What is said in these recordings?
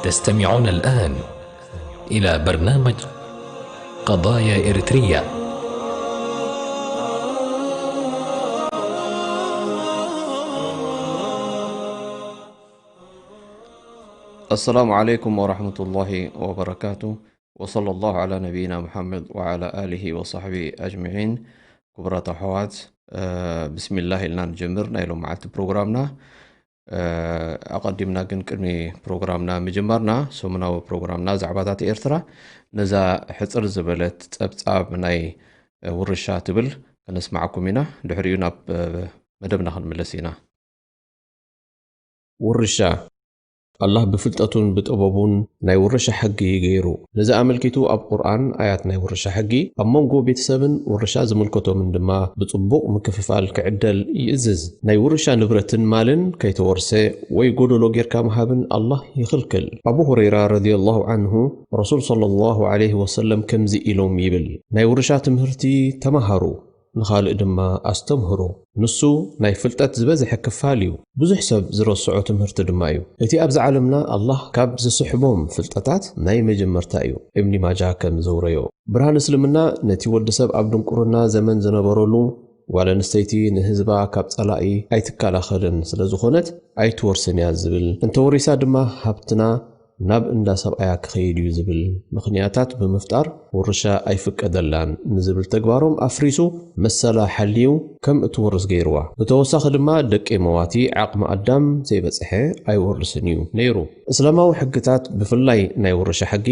تستمعون الآن إلى برنامج قضايا إريتريا. السلام عليكم ورحمة الله وبركاته. وصلى الله على نبينا محمد وعلى آله وصحبه أجمعين. ክቡራት ኣሕዋት፣ ብስሚላህ ኢልና ንጀምር ናይ ሎመዓልቲ ፕሮግራምና። ኣቐዲምና ግን ቅድሚ ፕሮግራምና ምጅማርና ሰሙናዊ ፕሮግራምና ዛዕባታት ኤርትራ ነዛ ሕጽር ዝበለት ጸብጻብ ናይ ውርሻ ትብል ከነስማዓኩም ኢና። ድሕሪኡ ናብ መደብና ክንምለስ ኢና። ውርሻ ኣላህ ብፍልጠቱን ብጥበቡን ናይ ውርሻ ሕጊ ገይሩ። ነዚ ኣመልኪቱ ኣብ ቁርኣን ኣያት ናይ ውርሻ ሕጊ ኣብ መንጎ ቤተሰብን ውርሻ ዝምልከቶምን ድማ ብጽቡቕ ምክፍፋል ክዕደል ይእዝዝ። ናይ ውርሻ ንብረትን ማልን ከይተወርሰ ወይ ጎደሎ ጌርካ ምሃብን ኣላህ ይኽልክል። ኣቡ ሁረይራ ረዲየላሁ ዓንሁ ረሱል ሰለላሁ ዓለይሂ ወሰለም ከምዚ ኢሎም ይብል፣ ናይ ውርሻ ትምህርቲ ተማሃሩ፣ ንኻልእ ድማ ኣስተምህሩ። ንሱ ናይ ፍልጠት ዝበዝሐ ክፋል እዩ። ብዙሕ ሰብ ዝረስዖ ትምህርቲ ድማ እዩ። እቲ ኣብዚ ዓለምና ኣላህ ካብ ዝስሕቦም ፍልጠታት ናይ መጀመርታ እዩ። እብኒ ማጃ ከም ዘውረዮ፣ ብርሃን እስልምና ነቲ ወዲ ሰብ ኣብ ድንቁርና ዘመን ዝነበረሉ፣ ጓል ኣንስተይቲ ንህዝባ ካብ ጸላኢ ኣይትከላኸልን ስለ ዝኾነት ኣይትወርስን እያ ዝብል። እንተወሪሳ ድማ ሃብትና ናብ እንዳ ሰብኣያ ክኸይድ እዩ ዝብል ምኽንያታት ብምፍጣር ውርሻ ኣይፍቀደላን ንዝብል ተግባሮም ኣፍሪሱ መሰላ ሓልዩ ከም እትወርስ ገይርዋ። ብተወሳኺ ድማ ደቂ መዋቲ ዓቕሚ ኣዳም ዘይበጽሐ ኣይወርስን እዩ ነይሩ። እስላማዊ ሕግታት ብፍላይ ናይ ውርሻ ሕጊ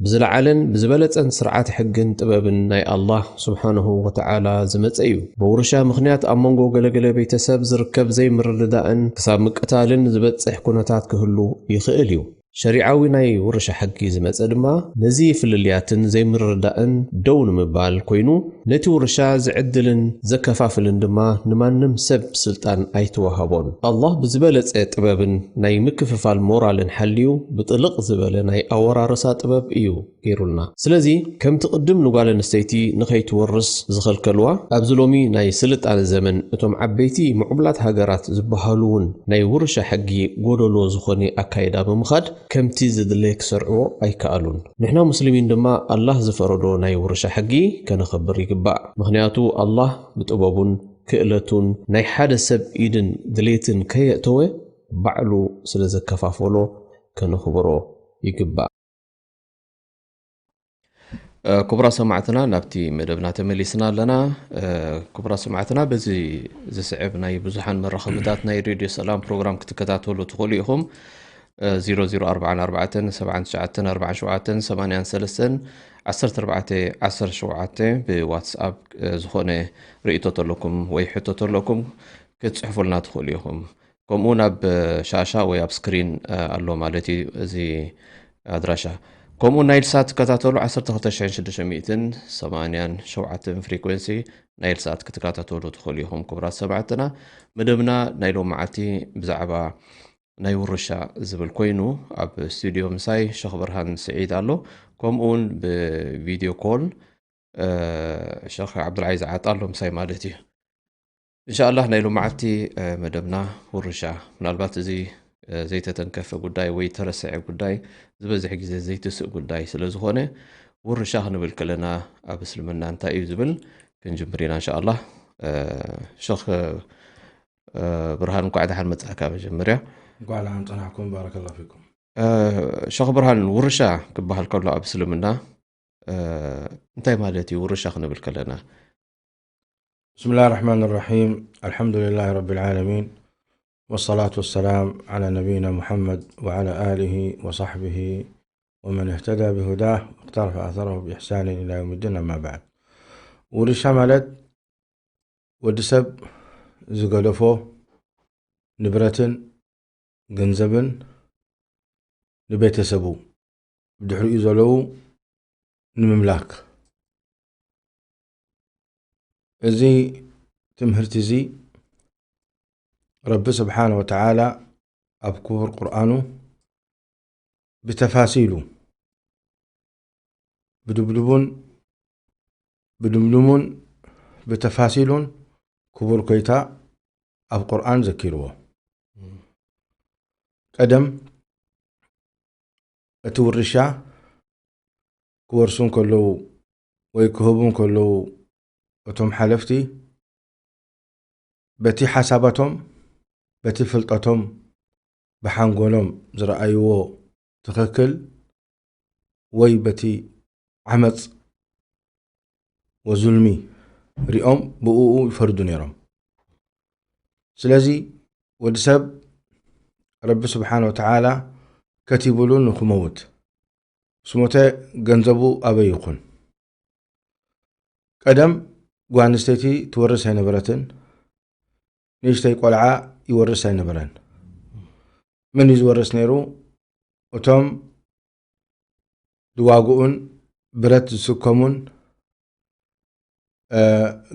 ብዝለዓለን ብዝበለጸን ስርዓት ሕግን ጥበብን ናይ ኣላህ ስብሓንሁ ወተዓላ ዝመጸ እዩ። ብውርሻ ምኽንያት ኣብ መንጎ ገለገለ ቤተሰብ ዝርከብ ዘይምርድዳእን ክሳብ ምቅታልን ዝበጽሕ ኩነታት ክህሉ ይኽእል እዩ። ሸሪዓዊ ናይ ውርሻ ሕጊ ዝመጸ ድማ ነዚ ፍልልያትን ዘይምርዳእን ደው ንምባል ኮይኑ ነቲ ውርሻ ዝዕድልን ዘከፋፍልን ድማ ንማንም ሰብ ስልጣን ኣይተዋሃቦን። ኣላህ ብዝበለጸ ጥበብን ናይ ምክፍፋል ሞራልን ሓልዩ ብጥልቕ ዝበለ ናይ ኣወራርሳ ጥበብ እዩ ገይሩልና። ስለዚ ከምቲ ቅድም ንጓል ኣንስተይቲ ንኸይትወርስ ዝኸልከልዋ፣ ኣብዚ ሎሚ ናይ ስልጣነ ዘመን እቶም ዓበይቲ ምዕቡላት ሃገራት ዝበሃሉ እውን ናይ ውርሻ ሕጊ ጎደሎ ዝኾነ ኣካይዳ ብምኻድ ከምቲ ዝድለ ክሰርዕዎ ኣይከኣሉን። ንሕና ሙስሊሚን ድማ ኣላህ ዝፈረዶ ናይ ውርሻ ሕጊ ከነኽብር ይግባእ። ምኽንያቱ ኣላህ ብጥበቡን ክእለቱን ናይ ሓደ ሰብ ኢድን ድሌትን ከየእተወ ባዕሉ ስለ ዘከፋፈሎ ከነኽብሮ ይግባእ። ክቡራት ሰማዕትና ናብቲ መደብና ተመሊስና ኣለና። ክቡራት ሰማዕትና በዚ ዝስዕብ ናይ ብዙሓን መራኸብታት ናይ ሬድዮ ሰላም ፕሮግራም ክትከታተሉ ትኽእሉ ኢኹም። ዜሮ ዜሮ ኣርባዓን ኣርባዕተን ሰብዓን ትሽዓተን ኣርባዓን ሸውዓተን ሰማንያን ሰለስተን ዓሰርተ ኣርባዕተ ዓሰርተ ሸውዓተ ብዋትስኣፕ ዝኾነ ርእይቶ ተለኩም ወይ ሕቶ ተለኩም ክትጽሕፉልና ትኽእሉ ኢኹም። ከምኡ ናብ ሻሻ ወይ ኣብ ስክሪን ኣሎ ማለት እዩ እዚ ኣድራሻ። ከምኡ ናይል ሳት ትከታተሉ ዓሰርተ ክልተ ሽሕን ሽዱሽተ ሚእትን ሰማንያን ሸውዓተን ፍሪኮንሲ ናይል ሳት ክትከታተሉ ትኽእሉ ኢኹም። ክቡራት ሰማዕትና መደብና ናይ ሎመዓልቲ ብዛዕባ ናይ ውርሻ ዝብል ኮይኑ ኣብ ስቱዲዮ ምሳይ ሸኽ ብርሃን ስዒድ ኣሎ። ከምኡ እውን ብቪድዮ ኮል ሸኽ ዓብዱልዓዚዝ ዓጣ ኣሎ ምሳይ ማለት እዩ። እንሻኣላህ ናይ ሎመዓልቲ መደብና ውርሻ ምናልባት እዚ ዘይተተንከፈ ጉዳይ ወይ ተረስዐ ጉዳይ ዝበዝሕ ግዜ ዘይትስእ ጉዳይ ስለ ዝኾነ ውርሻ ክንብል ከለና ኣብ እስልምና እንታይ እዩ ዝብል ክንጅምር ኢና እንሻኣላህ። ሸኽ ብርሃን እንኳዕ ደሓን መጻእካ መጀመርያ። እንኳዕ ደሓን ጸናሕኩም። ባረከላሁ ፊኩም። ሸኽ ብርሃን ውርሻ ክበሃል ከሎ ኣብ እስልምና እንታይ ማለት እዩ ውርሻ ክንብል ከለና? بسم الله الرحمن الرحيم. الحمد لله رب العالمين. والصلاة والسلام على نبينا محمد وعلى آله وصحبه ومن اهتدى بهداه واقترف أثره بإحسان إلى يوم الدين، أما بعد. ውርሻ ማለት ወዲ ሰብ ዝገደፎ ንብረትን ገንዘብን ንቤተሰቡ ብድሕሪኡ ዘለዉ ንምምላክ። እዚ ትምህርቲ እዚ ረቢ ስብሓነ ወተዓላ ኣብ ክቡር ቁርኣኑ ብተፋሲሉ ብድብድቡን ብድምድሙን ብተፋሲሉን ክቡር ኮይታ ኣብ ቁርኣን ዘኪርዎ። ቀደም እቲ ውርሻ ክወርሱ እንከለዉ ወይ ክህቡ እንከለዉ እቶም ሓለፍቲ በቲ ሓሳባቶም፣ በቲ ፍልጠቶም፣ ብሓንጎሎም ዝረኣይዎ ትኽክል ወይ በቲ ዓመጽ ወዙልሚ ሪኦም ብእኡ ይፈርዱ ነይሮም። ስለዚ ወዲ ሰብ ረቢ ስብሓን ወተዓላ ከቲቡሉ ንክመውት ስሞተ ገንዘቡ ኣበይ ይኹን። ቀደም ጓል ኣንስተይቲ ትወርስ ኣይነበረትን፣ ንእሽተይ ቆልዓ ይወርስ ኣይነበረን። መን እዩ ዝወርስ ነይሩ? እቶም ዝዋግኡን ብረት ዝስከሙን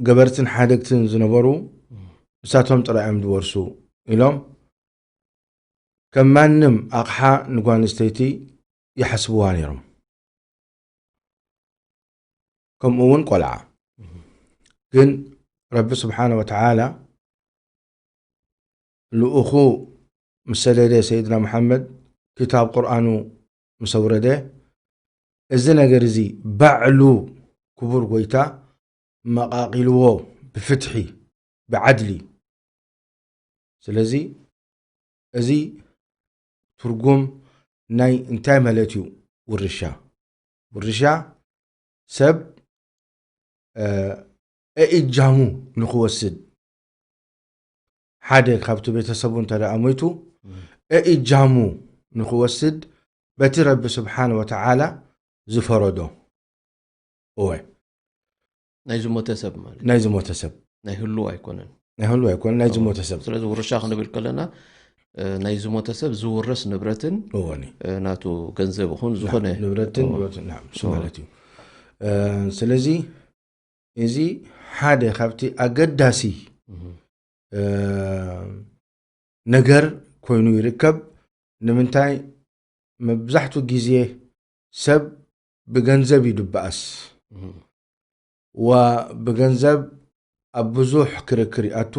ገበርትን ሓደግትን ዝነበሩ እሳቶም ጥራይ እዮም ዝወርሱ ኢሎም ከም ማንም ኣቕሓ ንጓል ኣንስተይቲ ይሓስብዋ ነይሮም። ከምኡ እውን ቆልዓ። ግን ረቢ ስብሓነ ወተዓላ ልኡኹ ምስ ሰደደ ሰይድና መሓመድ ክታብ ቁርኣኑ ምስ ኣውረደ እዚ ነገር እዚ ባዕሉ ክቡር ጎይታ መቓቒልዎ ብፍትሒ ብዓድሊ። ስለዚ እዚ ትርጉም ናይ እንታይ ማለት እዩ? ውርሻ ውርሻ ሰብ እእጃሙ ንክወስድ ሓደ ካብቲ ቤተሰቡ እንተ ደኣ ሞይቱ እእጃሙ ንክወስድ በቲ ረቢ ስብሓን ወተዓላ ዝፈረዶ እወ ናይ ዝሞተ ሰብ ማለት ናይ ዝሞተ ሰብ ናይ ህሉ ኣይኮነን ናይ ህሉ ኣይኮነ ናይ ዝሞተ ሰብ ስለዚ ውርሻ ክንብል ከለና ናይ ዝሞተ ሰብ ዝውረስ ንብረትን እወኒ ናቱ ገንዘብ ይኹን ዝኾነ ንብረትን ንብረትን ንሱ ማለት እዩ ስለዚ እዚ ሓደ ካብቲ ኣገዳሲ ነገር ኮይኑ ይርከብ ንምንታይ መብዛሕቱ ግዜ ሰብ ብገንዘብ እዩ ድበኣስ ዋ ብገንዘብ ኣብ ብዙሕ ክርክር ይኣቱ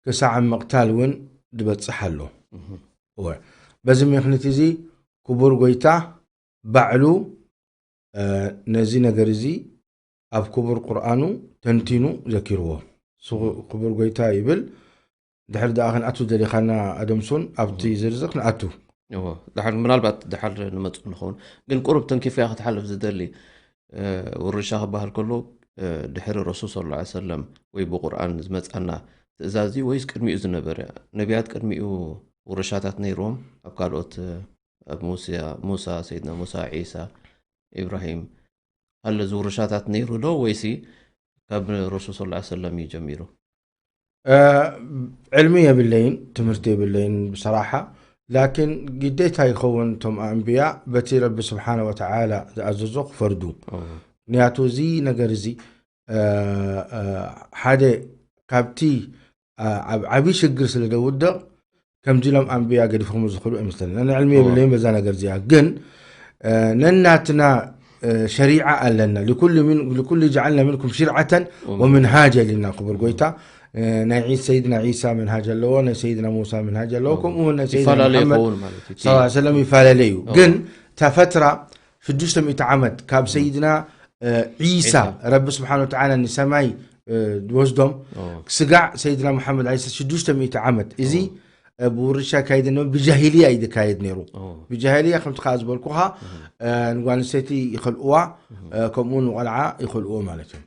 ክሳዕ ምቕታል እውን ዝበፅሕ ኣሎ እወ በዚ ምክንያት እዚ ክቡር ጎይታ ባዕሉ ነዚ ነገር እዚ ኣብ ክቡር ቁርኣኑ ተንቲኑ ዘኪርዎ ክቡር ጎይታ ይብል ድሕር ደኣ ክንኣቱ ደሊኻና ኣደምሱን ኣብቲ ዝርዝር ክንኣቱ ድሓር ምናልባት ድሓር ንመፁ ንኸውን ግን ቁሩብ ተንኪፍያ ክትሓልፍ ዝደሊ ውርሻ ክበሃል ከሎ ድሕሪ ረሱል ስለ ላ ሰለም ወይ ብቁርኣን ዝመፃና ትእዛዝ ወይስ ቅድሚኡ ዝነበረ ነቢያት ቅድሚኡ ውርሻታት ነይርዎም ኣብ ካልኦት ኣብ ሙሳ ሰይድና ሙሳ ዒሳ ኢብራሂም ኣሎ እዚ ውርሻታት ነይሩ ዶ ወይሲ ካብ ረሱል ስለ ላ ሰለም እዩ ጀሚሩ ዕልሚ የብለይን ትምህርቲ የብለይን ብሰራሓ ላኪን ግዴታ ይኸውን እቶም ኣንብያ በቲ ረቢ ስብሓነ ወተዓላ ዝኣዘዞ ክፈርዱ ምክንያቱ እዚ ነገር እዚ ሓደ ካብቲ ኣብ ዓብዪ ሽግር ስለ ደውድቕ ከምዚ ኢሎም ኣንብያ ገዲፎም ዝኽእሉ ኣይመስለኒ ኣነ ዕልሚ የብለይን በዛ ነገር እዚኣ ግን ነናትና ሸሪዓ ኣለና ልኩሉ ጀዓልና ምንኩም ሽርዓተን ወምንሃጀ ኢልና ክቡር ጎይታ ናይ ሰይድና ዒሳ መንሃጅ ኣለዎ ናይ ሰይድና ሙሳ መንሃጅ ኣለዎ ከምኡ እውን ናይ ሰይድና ይፈላለዩ መሐመድ ይኸውን ማለት እዩ። ስ ሰለም ይፈላለ እዩ ግን እታ ፈትራ ሽዱሽተ ሚእቲ ዓመት ካብ ሰይድና ዒሳ ረቢ ስብሓን ወተዓላ ንሰማይ ዝወስዶም ስጋዕ ሰይድና መሓመድ ለ ሽዱሽተ ሚእቲ ዓመት እዚ ብውርሻ ይካየድ ነበ ብጃሂልያ እዩ ዝካየድ ነይሩ ብጃሂልያ ከምቲ ከዓ ዝበልኩካ ንጓል ኣንስተይቲ ይኸልእዋ ከምኡ ንቆልዓ ይኸልእዎ ማለት እዩ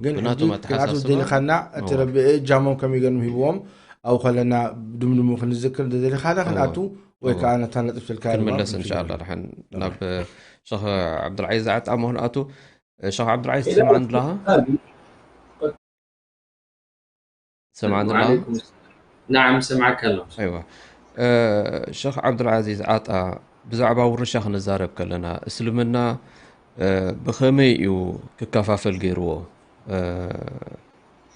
ግን ሕጂ ክንኣቱ ደሊኻና እቲ ረቢ እጃሞም ከመይ ገርም ሂብዎም ኣብኡ ከለና ድምድሙ ክንዝክር ደሊኻና ክንኣቱ ወይ ከዓ ነታ ነጥብ ስልካ ክንምለስ እንሻላ ድሓን ናብ ሸኽ ዓብዱልዓዚዝ ዝዓጣሞ ክንኣቱ ሸኽ ዓብዱልዓዚዝ ትሰምዓን ኣለኻ ሰምዓን ኣለኻ ናዓም ሰምዓካ ኣሎ ኣይዋ ሸኽ ዓብዱልዓዚዝ ዓጣ ብዛዕባ ውርሻ ክንዛረብ ከለና እስልምና ብኸመይ እዩ ክከፋፈል ገይርዎ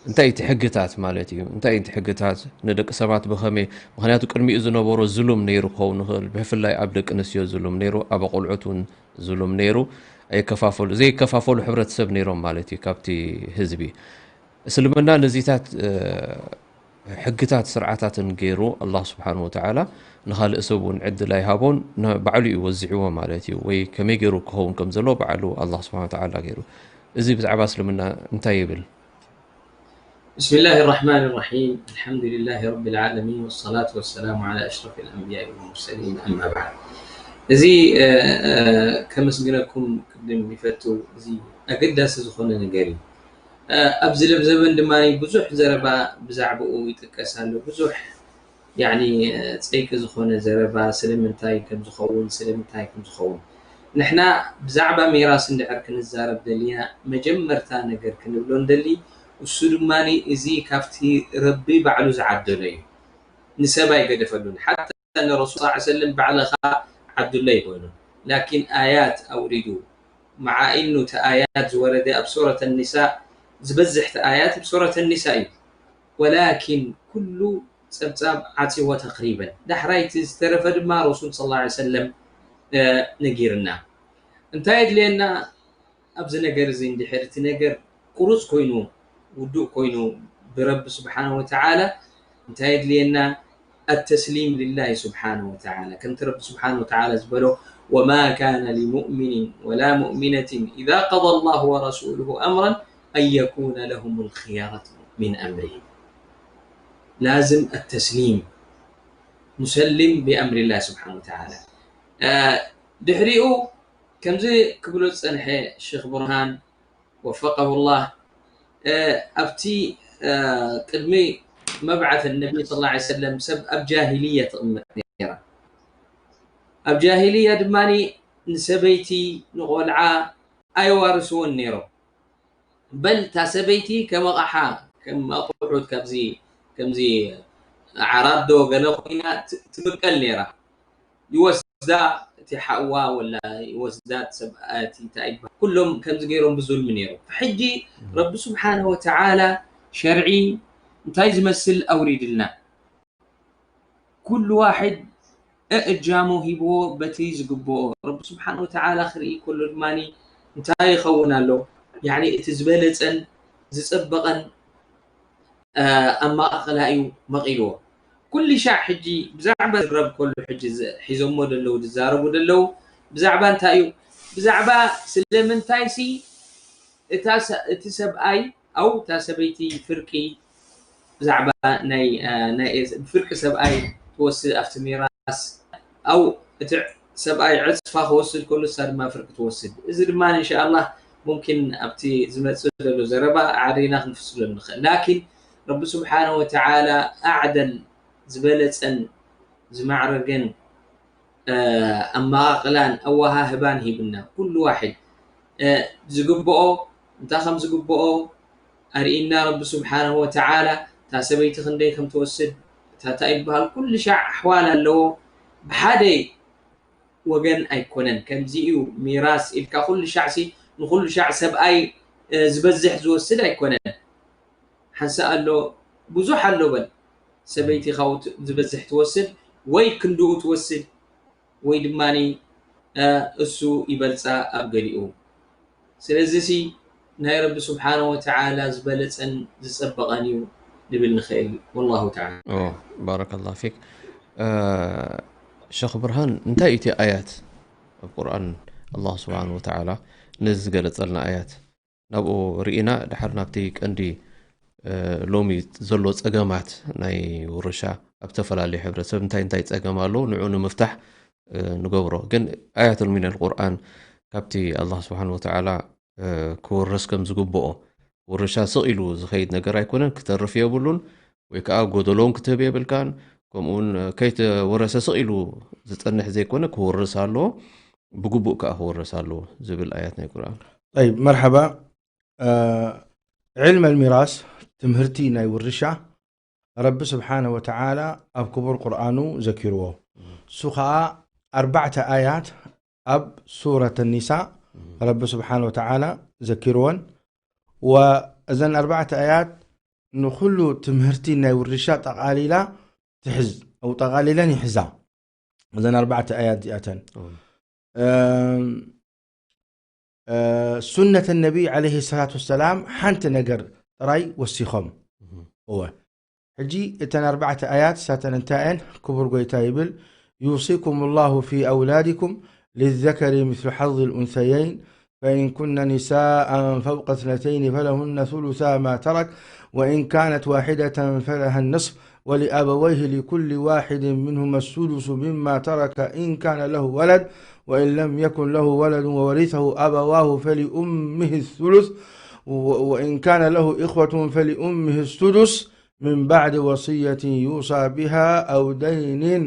እንታይ እቲ ሕግታት ማለት እዩ እንታይ እቲ ሕግታት ንደቂ ሰባት ብኸመይ ምክንያቱ ቅድሚኡ ዝነበሮ ዝሉም ነይሩ ክኸውን ንኽእል ብፍላይ ኣብ ደቂ ኣንስትዮ ዝሉም ነይሩ ኣብ ኣቆልዑት እውን ዝሉም ነይሩ ኣይከፋፈሉ ዘይከፋፈሉ ሕብረተሰብ ነይሮም ማለት እዩ ካብቲ ህዝቢ እስልምና ነዚታት ሕግታት ስርዓታትን ገይሩ ኣላህ ስብሓን ወተዓላ ንኻልእ ሰብ እውን ዕድል ኣይሃቦን፣ ን-፣ ባዕሉ እዩ ወዚዕዎ ማለት እዩ። ወይ ከመይ ገይሩ ክኸውን ከም ዘለዎ ባዕሉ ኣላህ ስብሓን ወተዓላ ገይሩ። እዚ ብዛዕባ እስልምና እንታይ ይብል? بسم الله الرحمن الرحيم. الحمد لله رب العالمين، والصلاة والسلام على أشرف الأنبياء والمرسلين. أما بعد، እዚ እ፣ እ፣ ከመስግነኩም ቅድም ይፈቱ። እዚ ኣገዳሲ ዝኾነ ነገር እዩ። እ፣ ኣብዚ ለብዘበን ድማ ብዙሕ ዘረባ ብዛዕባኡ ይጥቀስ ኣሎ። ብዙሕ ያኒ ጸይቂ ዝኾነ ዘረባ ስለምንታይ ከም ዝኸውን ስለምንታይ ከም ዝኸውን ንሕና ብዛዕባ ሚራስ እንድሕር ክንዛረብ ደሊና፣ መጀመርታ ነገር ክንብሎ እንደሊ፣ እሱ ድማ እዚ ካብቲ ረቢ ባዕሉ ዝዓደሎ እዩ። ንሰብ ኣይገደፈሉን። ሓታ ንረሱል ሰለላሁ ዐለይሂ ወሰለም፣ ባዕልኻ ዓብዱላ ይበሉ። ላኪን ኣያት ኣውሪዱ፣ መዓ ኢኑ እቲ ኣያት ዝወረደ ኣብ ሱረት ኒሳ፣ ዝበዝሕ እቲ ኣያት ኣብ ሱረት ኒሳ እዩ። ወላኪን ኩሉ ጸብጻብ ዓጽዎ ተቅሪበን። ዳሕራይ እቲ ዝተረፈ ድማ ረሱል ሰለላሁ ዐለይሂ ወሰለም፣ እ፣ ነጊርና። እንታይ የድልየና ኣብዚ ነገር እዚ? እንድሕር እቲ ነገር ቁሩጽ ኮይኑ፣ ውዱእ ኮይኑ ብረቢ ስብሓነ ወተዓላ፣ እንታይ የድልየና? التسليم لله سبحانه وتعالى. ከምቲ ረቢ ስብሓነ ወተዓላ ዝበሎ፣ وما كان لمؤمن ولا مؤمنة إذا قضى الله ورسوله أمرا أن يكون لهم الخيرة من أمرهم. ላዝም التسليم، مسلم بأمر الله سبحانه وتعالى። እ፣ ድሕሪኡ ከምዚ ክብሎ ዝጸንሐ ሸኽ ቡርሃን وفقه الله، እ፣ ኣብቲ፣ እ፣ ቅድሚ መብዓት ነቢ ሰለላሁ ዐለይሂ ወሰለም ሰብ ኣብ ጃሂልያ ትቕመጥ ነይራ። ኣብ ጃሂልያ ድማ ንሰበይቲ ንቆልዓ ኣይዋርስዎን ነይሮም። በል እታ ሰበይቲ ከም ኣቕሓ፣ ከም ኣቑሑት ካብዚ ከምዚ ዓራት ዶ ገለ ኮይና ት-፣ ትምቀል ነይራ። ይወስዳ እቲ ሓዋ ወላ ይወስዳ እቲ ሰብኣይ፣ እቲ እንታይ ይበሃል፣ ኩሎም ከምዚ ገይሮም ብዙልሚ ነይሮም። ሕጂ ረቢ ስብሓነ ወተዓላ ሸርዒ እንታይ ዝመስል ኣውሪድልና? ኩሉ ዋሕድ እእጃሙ ሂብዎ በቲ ዝግብኦ። ረቢ ስብሓነ ወተዓላ ክርኢ ከሎ ድማ እንታይ ይኸውን ኣሎ? ያኒ እቲ ዝበለጸን ዝጸበቐን፣ እ፣ ኣመቓቕላ እዩ መቒልዎ። ኩሉ ሻዕ ሕጂ ብዛዕባ ዝረብ ከሎ ሕጂ ዝ-፣ ሒዞሞ ደለዉ፣ ዝዛረቡ ደለዉ፣ ብዛዕባ እንታይ እዩ? ብዛዕባ ስለምንታይ ሲ እታ ሰ-፣ እቲ ሰብኣይ ኣው እታ ሰበይቲ ፍርቂ ብዛዕባ ናይ፣ እ፣ ናይ ፍርቂ ሰብኣይ ትወስድ ኣብቲ ሚራስ፣ ኣው እቲ ሰብኣይ ዕጽፋ ክወስድ ከሎ እሳ ድማ ፍርቂ ትወስድ። እዚ ድማ እንሻኣላህ ሙምኪን ኣብቲ ዝመጽእ ዘሎ ዘረባ ዓሪና ክንፍስሎ ንኽእል። ላኪን ረቢ ስብሓነ ወተዓላ ኣዕደል ዝበለጸን ዝማዕረገን፣ እ፣ ኣመቓቕላን ኣወሃህባን ሂብና። ኩሉ ዋሕድ፣ እ፣ ዝግብኦ እንታይ ከም ዝግብኦ ኣርእይና ረቢ ስብሓነሁ ወተዓላ። እታ ሰበይቲ ክንደይ ከም ትወስድ፣ እታ እንታይ ይበሃል፣ ኩሉ ሻዕ ኣሕዋል ኣለዎ። ብሓደ ወገን ኣይኮነን። ከምዚ እዩ ሚራስ ኢልካ ኩሉ ሻዕ ሲ ንኩሉ ሻዕ ሰብኣይ፣ እ፣ ዝበዝሕ ዝወስድ ኣይኮነን። ሓንሳእ ኣሎ፣ ብዙሕ ኣሎ በል። ሰበይቲ ካብኡ ት-፣ ዝበዝሕ ትወስድ ወይ ክንድኡ ትወስድ ወይ ድማ፣ እ፣ እሱ ይበልጻ ኣብ ገሊኡ። ስለዚ ሲ ናይ ረቢ ስብሓነ ወተዓላ ዝበለጸን ዝጸበቐን እዩ ንብል ንኽእል። ወላሁ ተዓላ። ኦ፣ ባረከላሁ ፊክ። እ፣ ሸኽ ብርሃን፣ እንታይ እቲ ኣያት ኣብ ቁርኣን ኣላህ ስብሓነ ወተዓላ ነዚ ዝገለጸልና ኣያት ናብኡ ርኢና ድሓር ናብቲ ቀንዲ፣ እ፣ ሎሚ ዘሎ ጸገማት ናይ ውርሻ ኣብ ዝተፈላለዩ ሕብረተሰብ እንታይ እንታይ ጸገም ኣሎ ንዑ ንምፍታሕ፣ እ፣ ንገብሮ። ግን ኣያተን ሚነል ቁርኣን ካብቲ ኣላህ ስብሓነ ወተዓላ፣ እ፣ ክውረስ ከም ዝግብኦ፣ ውርሻ ስቕ ኢሉ ዝኸይድ ነገር ኣይኮነን፣ ክተርፍ የብሉን፣ ወይ ከዓ ጎደሎውን ክትህብ የብልካን። ከምኡውን ከይተወረሰ ስቕ ኢሉ ዝጸንሕ ዘይኮነ ክውረስ ኣለዎ፣ ብግቡእ ከዓ ክውረስ ኣለዎ ዝብል ኣያት ናይ ቁርኣን። ጠይብ፣ መርሐባ። እ፣ ዕልመል ሚራስ፣ ትምህርቲ ናይ ውርሻ፣ ረቢ ስብሓነ ወተዓላ ኣብ ክቡር ቁርኣኑ ዘኪርዎ። እሱ ኸዓ ኣርባዕተ ኣያት ኣብ ሱረት ኒሳ ረቢ ስብሓነ ወተዓላ ዘኪርወን። ወእዘን ኣርባዕተ ኣያት ንኹሉ ትምህርቲ ናይ ውርሻ ጠቓሊላ ትሕዝ፣ ኣው ጠቓሊለን ይሕዛ። እዘን ኣርባዕተ ኣያት እዚኣተን። እም። እም፣ እ፣ ሱነት ነቢ ዓለይሂ ሰላቱ ወሰላም ሓንቲ ነገር ጥራይ ወሲኾም። እም። እወ። ሕጂ እተን ኣርባዕተ ኣያት ሳተን እንታይ እየን? ክቡር ጎይታ ይብል፣ يوصيكم الله في أولادكم للذكر مثل حظ الأنثيين، فإن كن نساء فوق اثنتين فلهن ثلثا ما ترك، وإن كانت واحدة فلها النصف، ولأبويه لكل واحد منهما السدس مما ترك إن كان له ولد، وإن لم يكن له ولد وورثه أبواه فلأمه الثلث، و-، وإن كان له إخوة فلأمه السدس، من بعد وصية يوصى بها أو دين،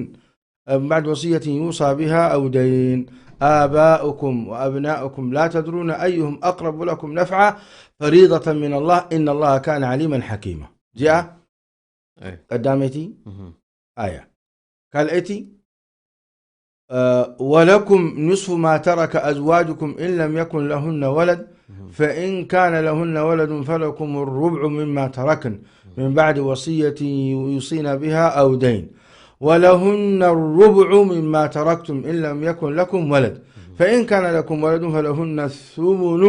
من بعد وصية يوصى بها أو دين. آباؤكم وأبناؤكم لا تدرون أيهم أقرب لكم نفعا، فريضة من الله، إن الله كان عليما حكيما. جاء أي. قدامتي مهم. آية. قال أتي، آه، ولكم نصف ما ترك أزواجكم إن لم يكن لهن ولد، فإن كان لهن ولد فلكم الربع مما تركن من بعد وصية يوصين بها أو دين، ولهن الربع مما تركتم إن لم يكن لكم ولد، فإن كان لكم ولد فلهن الثمن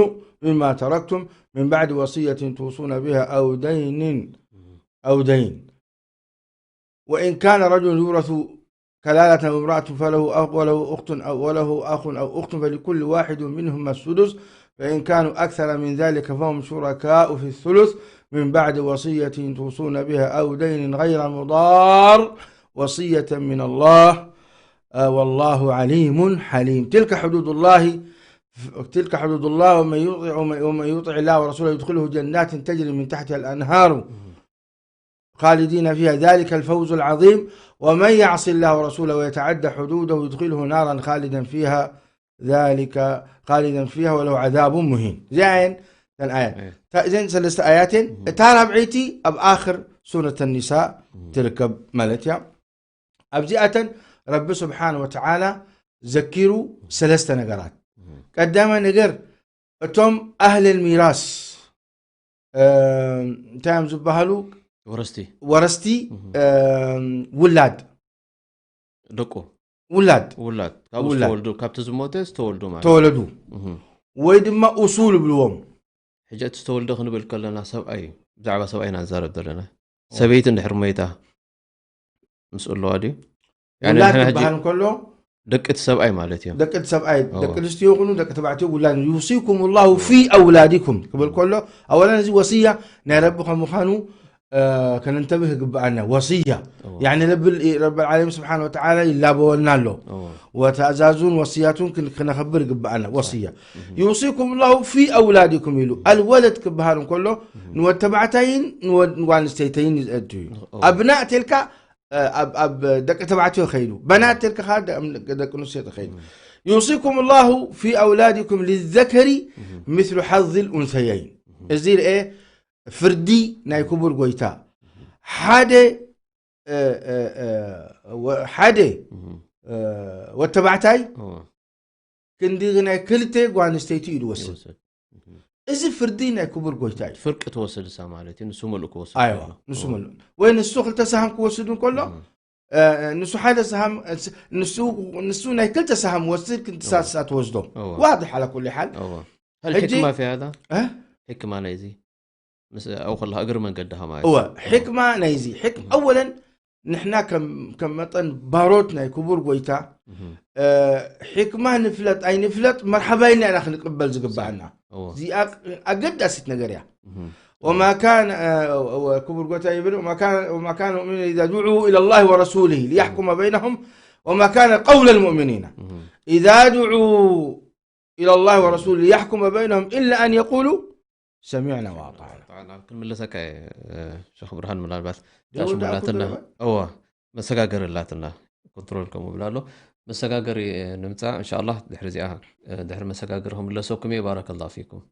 مما تركتم من بعد وصية توصون بها أو دين، أو دين. وإن كان رجل يورث كلالة وامرأة فله أخ، وله أخت أو، وله أخ أو أخت فلكل واحد منهما السدس، فإن كانوا أكثر من ذلك فهم شركاء في الثلث من بعد وصية توصون بها أو دين غير مضار، وصية من الله، آه، والله عليم حليم. تلك حدود الله، تلك حدود الله، ومن يطع، ومن، ومن يطع الله ورسوله يدخله جنات تجري من تحتها الأنهار خالدين فيها ذلك الفوز العظيم، ومن يعص الله ورسوله ويتعد حدوده يدخله نارا خالدا فيها ذلك خالدا فيها وله عذاب مهين. زين، الآية. إيه. تا-، زين، ثلاثة آيات. مهم. تارا بعيتي أب آخر سورة النساء مهم. تركب مالتيا. أبزيئة رب سبحانه وتعالى ذكروا ثلاثة نقرات. مهم. قدام نقر أتم أهل الميراث. እ፣ እንታይ እዮም ዝበሃሉ? ወረስቲ። ወረስቲ፣ እህ። እ፣ ውላድ። ደቁ። ውላድ። ውላድ። ካብኡ ውላድ። ዝተወልዱ፣ ካብቲ ዝሞተ ዝተወልዱ ማለት። ተወለዱ። እህ። ወይ ድማ ኡሱል ይብልዎም። ሕጂ እቲ ዝተወልደ ክንብል ከለና ሰብኣይ እዩ። ብዛዕባ ሰብኣይ ኢና ንዛረብ ዘለና። ኦ። ሰበይቲ እንድሕር ሞይታ ምስ ኣለዋ ድዩ? ያኒ ውላድ ንሕና ሕጂ ክበሃል እንከሎ ደቂ እቲ ሰብኣይ ማለት እዮም። ደቂ እቲ ሰብኣይ፣ እዎ። ደቂ ኣንስትዮ ይኹኑ ደቂ ተባዕትዮ ውላድ። يوصيكم الله في أولادكم ክብል ከሎ፣ ኣወለን እዚ ወስያ ናይ ረቢ ከም ምዃኑ፣ እ፣ ከነንተብህ ይግብኣና። ወስያ። እዎ። ያኒ ረብል-፣ ረብል ዓለሚን ስብሓን ወተዓላ ይላበወልና ኣሎ። እዎ። ወተእዛዙን ወስያቱን ክን-፣ ክነኸብር ይግብኣና። ወስያ። እህ። يوصيكم الله في أولادكم ኢሉ። ኣልወለድ ክበሃል እንከሎ፣ እህ። ንወድ ተባዕታይን ንወድ-፣ ንጓል ኣንስተይተይን ይእቱ እዩ። እዎ። ኣብናእ ተልካ እ፣ ኣብ፣ ኣብ ደቂ ተባዕትዮ ኸይዱ፣ በናት ተልካ ኸዓ ደ-፣ ደቂ ኣንስትዮ ተኸይዱ። እም። يوصيكم الله في أولادكم للذكر እም። مثل حظ الأنثيين። እም። እዚ ርኤ ፍርዲ ናይ ክቡር ጎይታ። ሓደ፣ እ፣ እ፣ እ፣ ወ-፣ ሓደ፣ እም። እ፣ ወተባዕታይ እዎ። ክንዲ ናይ ክልተ ጓል ኣንስተይቲ እዩ ዝወስድ። ይወስድ። እም። እዚ ፍርዲ ናይ ክቡር ጎይታ እዩ። ፍርቂ ትወስድ እሳ ማለት እዩ። ንሱ ምሉእ ክወስድ ኣይዋ፣ ከሎ። ንሱ እዎ። ምሉእ። ወይ ንሱ ክልተ ሰሃም ክወስድ እንከሎ፣ እም። እ፣ ንሱ ሓደ ሰሃም፣ ንሱ፣ ንሱ ናይ ክልተ ሰሃም ወስድ፣ ክንዲ እዎ። ሳሳ ትወስዶ። እዎ። ዋድሕ ዓላ ኩሉ ሓል። እዎ። هل ሕጂ ሕክማ في هذا؟ እ? ሕክማ ናይዚ? ምስ ኣብኡ ከለኻ እግሪ መንገድኻ ማለት እወ፣ እዩ። ሕክማ ናይዚ። ሕክ-፣ እም። ኣወለን ንሕና ከም፣ ከም መጠን ባሮት ናይ ክቡር ጎይታ፣ እህ። እ፣ ሕክማ ንፍለጥ ኣይንፍለጥ መርሓባ ኢልና ኢና ክንቅበል ዝግብኣና። እዎ። እዚኣ ኣገዳሲት ነገር እያ። እህ። وما كان، እ፣ ክቡር ጎይታ ይብል፣ وما كان، وما كان المؤمنون إذا دعوا إلى الله ورسوله ليحكم بينهم وما كان قول المؤمنين إذا دعوا إلى الله ورسوله ليحكم بينهم إلا أن يقولوا سمعنا وأطعنا. طبعاً، ክንምለሰካ እየ፣ እ፣ ሸኽ ብርሃን ምናልባት ደው ዳሽ እንዳልኩ ምናትና፣ ነበር። እዋ፣ መሰጋገሪ ኣላትና፣ ኮንትሮል ከምኡ ብላ ኣሎ። መሰጋገሪ፣ እ፣ ንምጻእ፣ እንሻኣላህ፣ ድሕሪ እዚኣ፣ እ፣ ድሕሪ መሰጋገሪ ክምለሰኩም እየ። ባረከላሁ ፊኩም።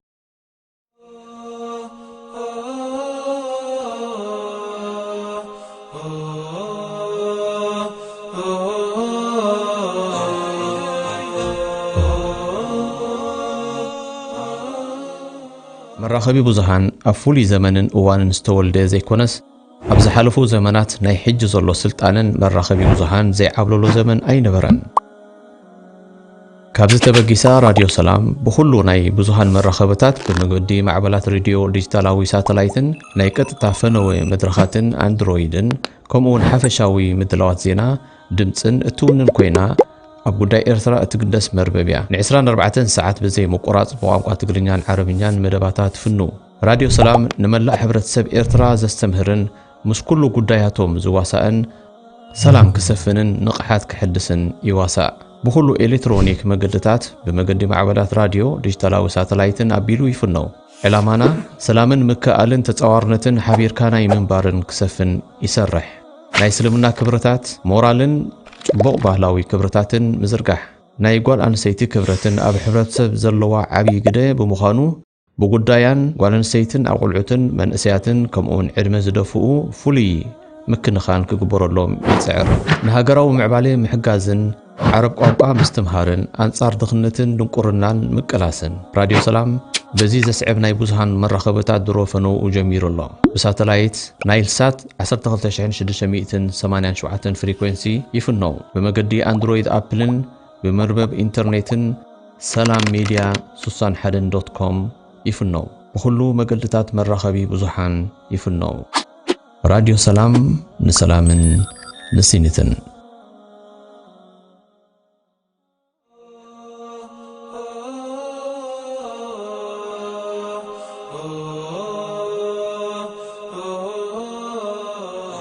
መራኸቢ ብዙሃን ኣብ ፍሉይ ዘመንን እዋንን ዝተወልደ ዘይኮነስ፣ ኣብ ዝሓለፉ ዘመናት ናይ ሕጂ ዘሎ ስልጣነን መራኸቢ ብዙሃን ዘይዓብለሎ ዘመን ኣይነበረን። ካብዚ ተበጊሳ ራድዮ ሰላም ብኹሉ ናይ ብዙሃን መራኸብታት ብመገዲ ማዕበላት ሬድዮ ዲጂታላዊ ሳተላይትን ናይ ቀጥታ ፈነወ መድረኻትን ኣንድሮይድን ከምኡውን ሓፈሻዊ ምድላዋት ዜና ድምፅን እትውንን ኮይና ኣብ ጉዳይ ኤርትራ እትግደስ መርበብ እያ። ን24 ሰዓት ብዘይ ምቁራፅ ብቋንቋ ትግርኛን ዓረብኛን መደባታ ትፍኑ። ራድዮ ሰላም ንመላእ ሕብረተሰብ ኤርትራ ዘስተምህርን ምስ ኩሉ ጉዳያቶም ዝዋሳእን ሰላም ክሰፍንን ንቕሓት ክሕድስን ይዋሳእ። ብኹሉ ኤሌክትሮኒክ መገድታት ብመገዲ ማዕበላት ራድዮ፣ ዲጂታላዊ ሳተላይትን ኣቢሉ ይፍነው። ዕላማና ሰላምን ምክእኣልን ተጻዋርነትን ሓቢርካ ናይ ምንባርን ክሰፍን ይሰርሕ። ናይ እስልምና ክብርታት፣ ሞራልን ጽቡቕ ባህላዊ ክብርታትን ምዝርጋሕ። ናይ ጓል ኣንስተይቲ ክብረትን ኣብ ሕብረተሰብ ዘለዋ ዓብዪ ግደ ብምዃኑ ብጉዳያን ጓል ኣንስተይትን ኣቑልዑትን መንእሰያትን ከምኡውን ዕድመ ዝደፍኡ ፍሉይ ምክንኻን ክግበረሎም ይጽዕር። ንሃገራዊ ምዕባለ ምሕጋዝን ዓረብ ቋንቋ ምስትምሃርን ኣንጻር ድኽነትን ድንቁርናን ምቅላስን። ራድዮ ሰላም በዚ ዘስዕብ ናይ ብዙሃን መራኸብታት ድሮ ፈነውኡ ጀሚሩ ኣሎ። ብሳተላይት ናይል ሳት 12687 ፍሪኮንሲ ይፍነው። ብመገዲ ኣንድሮይድ ኣፕልን ብመርበብ ኢንተርኔትን ሰላም ሜድያ 61 ዶት ኮም ይፍነው። ብኹሉ መገድታት መራኸቢ ብዙሓን ይፍነው። ራድዮ ሰላም ንሰላምን ንሲኒትን።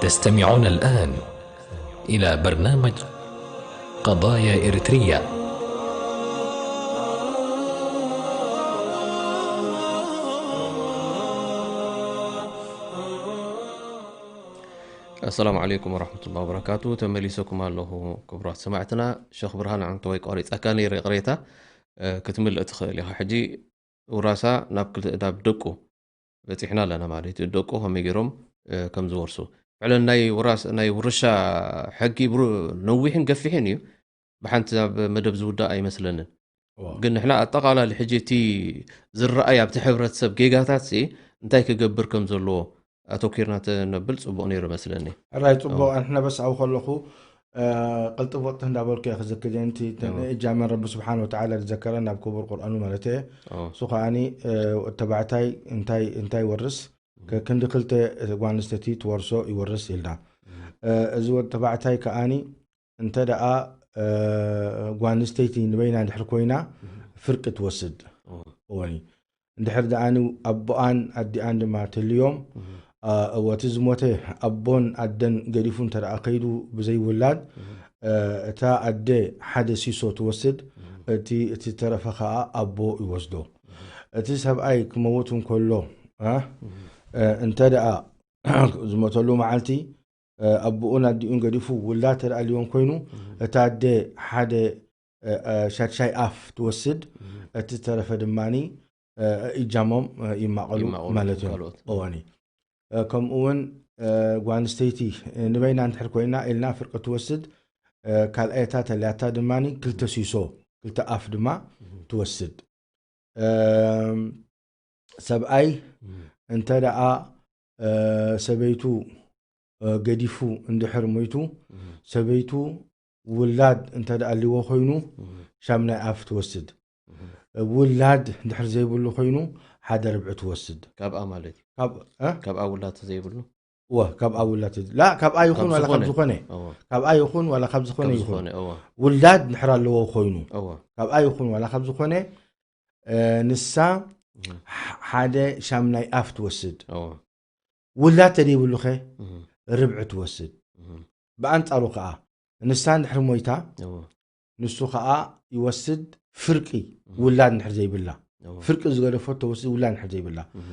تستمعون الآن إلى برنامج قضايا إريتريا. السلام عليكم ورحمة الله وبركاته. ተመሊሰኩም ኣለኹ ክቡራት ሰማዕትና። ሸኽ ብርሃን ዓንተወይ፣ ቆሪፀካ ነይረ፣ ይቕሬታ። እ፣ ክትምልእ ትኽእል ኢኻ። ሕጂ ውራሳ ናብ ክል-፣ ናብ ደቁ በፂሕና ኣለና ማለት እዩ። ደቁ ከመይ ገይሮም፣ እ፣ ከም ዝወርሱ። ፍዕለን ናይ ውራስ-፣ ናይ ውርሻ ሕጊ ብሩ-፣ ነዊሕን ገፊሕን እዩ። ብሓንቲ ኣብ መደብ ዝውዳእ ኣይመስለንን። እዋ። ግን ንሕና ኣጠቓላሊ ሕጂ እቲ ዝረኣይ ኣብቲ ሕብረተሰብ ጌጋታት ሲ እንታይ ክገብር ከም ዘለዎ ኣተኲርና ተነብል ጽቡቕ ነይሩ መስለኒ። ሕራይ ጽቡቕ። እዋ። ኣንሕና በስ ኣብኡ ከለኹ፣ እ፣ ቅልጥፍ ወጥተህ እንዳበልኩ እየ ክዝክር እየ። እንቲ እዋ። እጃመ ረቢ ስብሓን ወተዓላ ዝዘከረ ናብ ክቡር ቁርኣኑ ማለት እየ። እዋ። እሱ ከኣኒ፣ እ፣ ተባዕታይ እንታይ፣ እንታይ ይወርስ? ከ-፣ ክንዲ ክልተ ጓል ኣንስተይቲ ትወርሶ ይወርስ ኢልና። እዋ። እ፣ እዚ ወዲ ተባዕታይ ከኣኒ እንተ ደኣ፣ እ፣ ጓል ኣንስተይቲ ንበይና እንድሕር ኮይና እዋ። ፍርቂ ትወስድ። እዋ። እወኒ። እንድሕር ደኣኒ ኣቦኣን ኣዲኣን ድማ ትልዮም፣ እዋ። እ፣ እወ፣ እቲ ዝሞተ ኣቦን ኣደን ገዲፉ እንተ ደኣ ከይዱ ብዘይውላድ፣ እዋ። እ፣ እታ ኣደ ሓደ ሲሶ ትወስድ፣ እዋ። እቲ፣ እቲ ተረፈ ከኣ ኣቦ ይወስዶ። እዋ። እቲ ሰብኣይ ክመውት እንከሎ፣ እ፣ እዋ። እ፣ እንተ ደኣ ዝሞተሉ መዓልቲ፣ እ፣ ኣቦኡን ኣዲኡን ገዲፉ ውላድ ተደኣልዮም ኮይኑ፣ እዋ። እታ ኣደ ሓደ፣ እ፣ እ፣ ሻድሻይ ኣፍ ትወስድ፣ እዋ። እቲ ዝተረፈ ድማኒ፣ እ፣ እጃሞም፣ እ፣ ይማቐሉ ይማቐሉ ማለት እዮም። ካልኦት። እዋኒ። እ፣ ከምኡ እውን፣ እ፣ ጓል ኣንስተይቲ፣ እ፣ ንበይና እንድሕር ኮይና ኢልና ፍርቂ ትወስድ፣ እ፣ ካልኣየታ ተልያታ ድማኒ ክልተ ሲሶ፣ ክልተ ኣፍ ድማ እዋ። ትወስድ። እም፣ ሰብኣይ እዋ። እንተ ደኣ፣ እ፣ ሰበይቱ፣ እ፣ ገዲፉ እንድሕር ሞይቱ፣ እዋ። ሰበይቱ ውላድ እንተ ደኣ ኣልዎ ኮይኑ፣ እዋ። ሻምናይ ኣፍ ትወስድ። እዋ። ውላድ እንድሕር ዘይብሉ ኮይኑ፣ ሓደ ርብዒ ትወስድ። ካብኣ ማለት እዩ። ካብ፣ እ? ካብኣ ውላድ ዘይብሉ? እወ፣ ካብኣ ውላድ ተዝ-፣ ላ፣ ካብኣ ይኹን ካብ ዋላ ካብ ዝኾነ። ዝኾነ። እወ። ካብኣ ይኹን ዋላ ካብ ዝኾነ ካብ ይኹን። ዝኾነ፣ እወ። ውላድ እንድሕር ኣለዎ ኮይኑ። እወ። ካብኣ ይኹን ዋላ ካብ ዝኾነ፣ እ፣ ንሳ እህ። ሕ-፣ ሓደ ሻምናይ ኣፍ ትወስድ። እወ። ውላድ ተደይብሉኸ እህ። ርብዒ ትወስድ። እህ። ብኣንጻሩ ከኣ፣ ንሳ እንድሕር ሞይታ፣ እወ። ንሱ ከኣ ይወስድ ፍርቂ እህ። ውላድ እንድሕር ዘይብላ። እወ። ፍርቂ ዝገደፎ ተወስድ ውላድ እንድሕር ዘይብላ። እህ።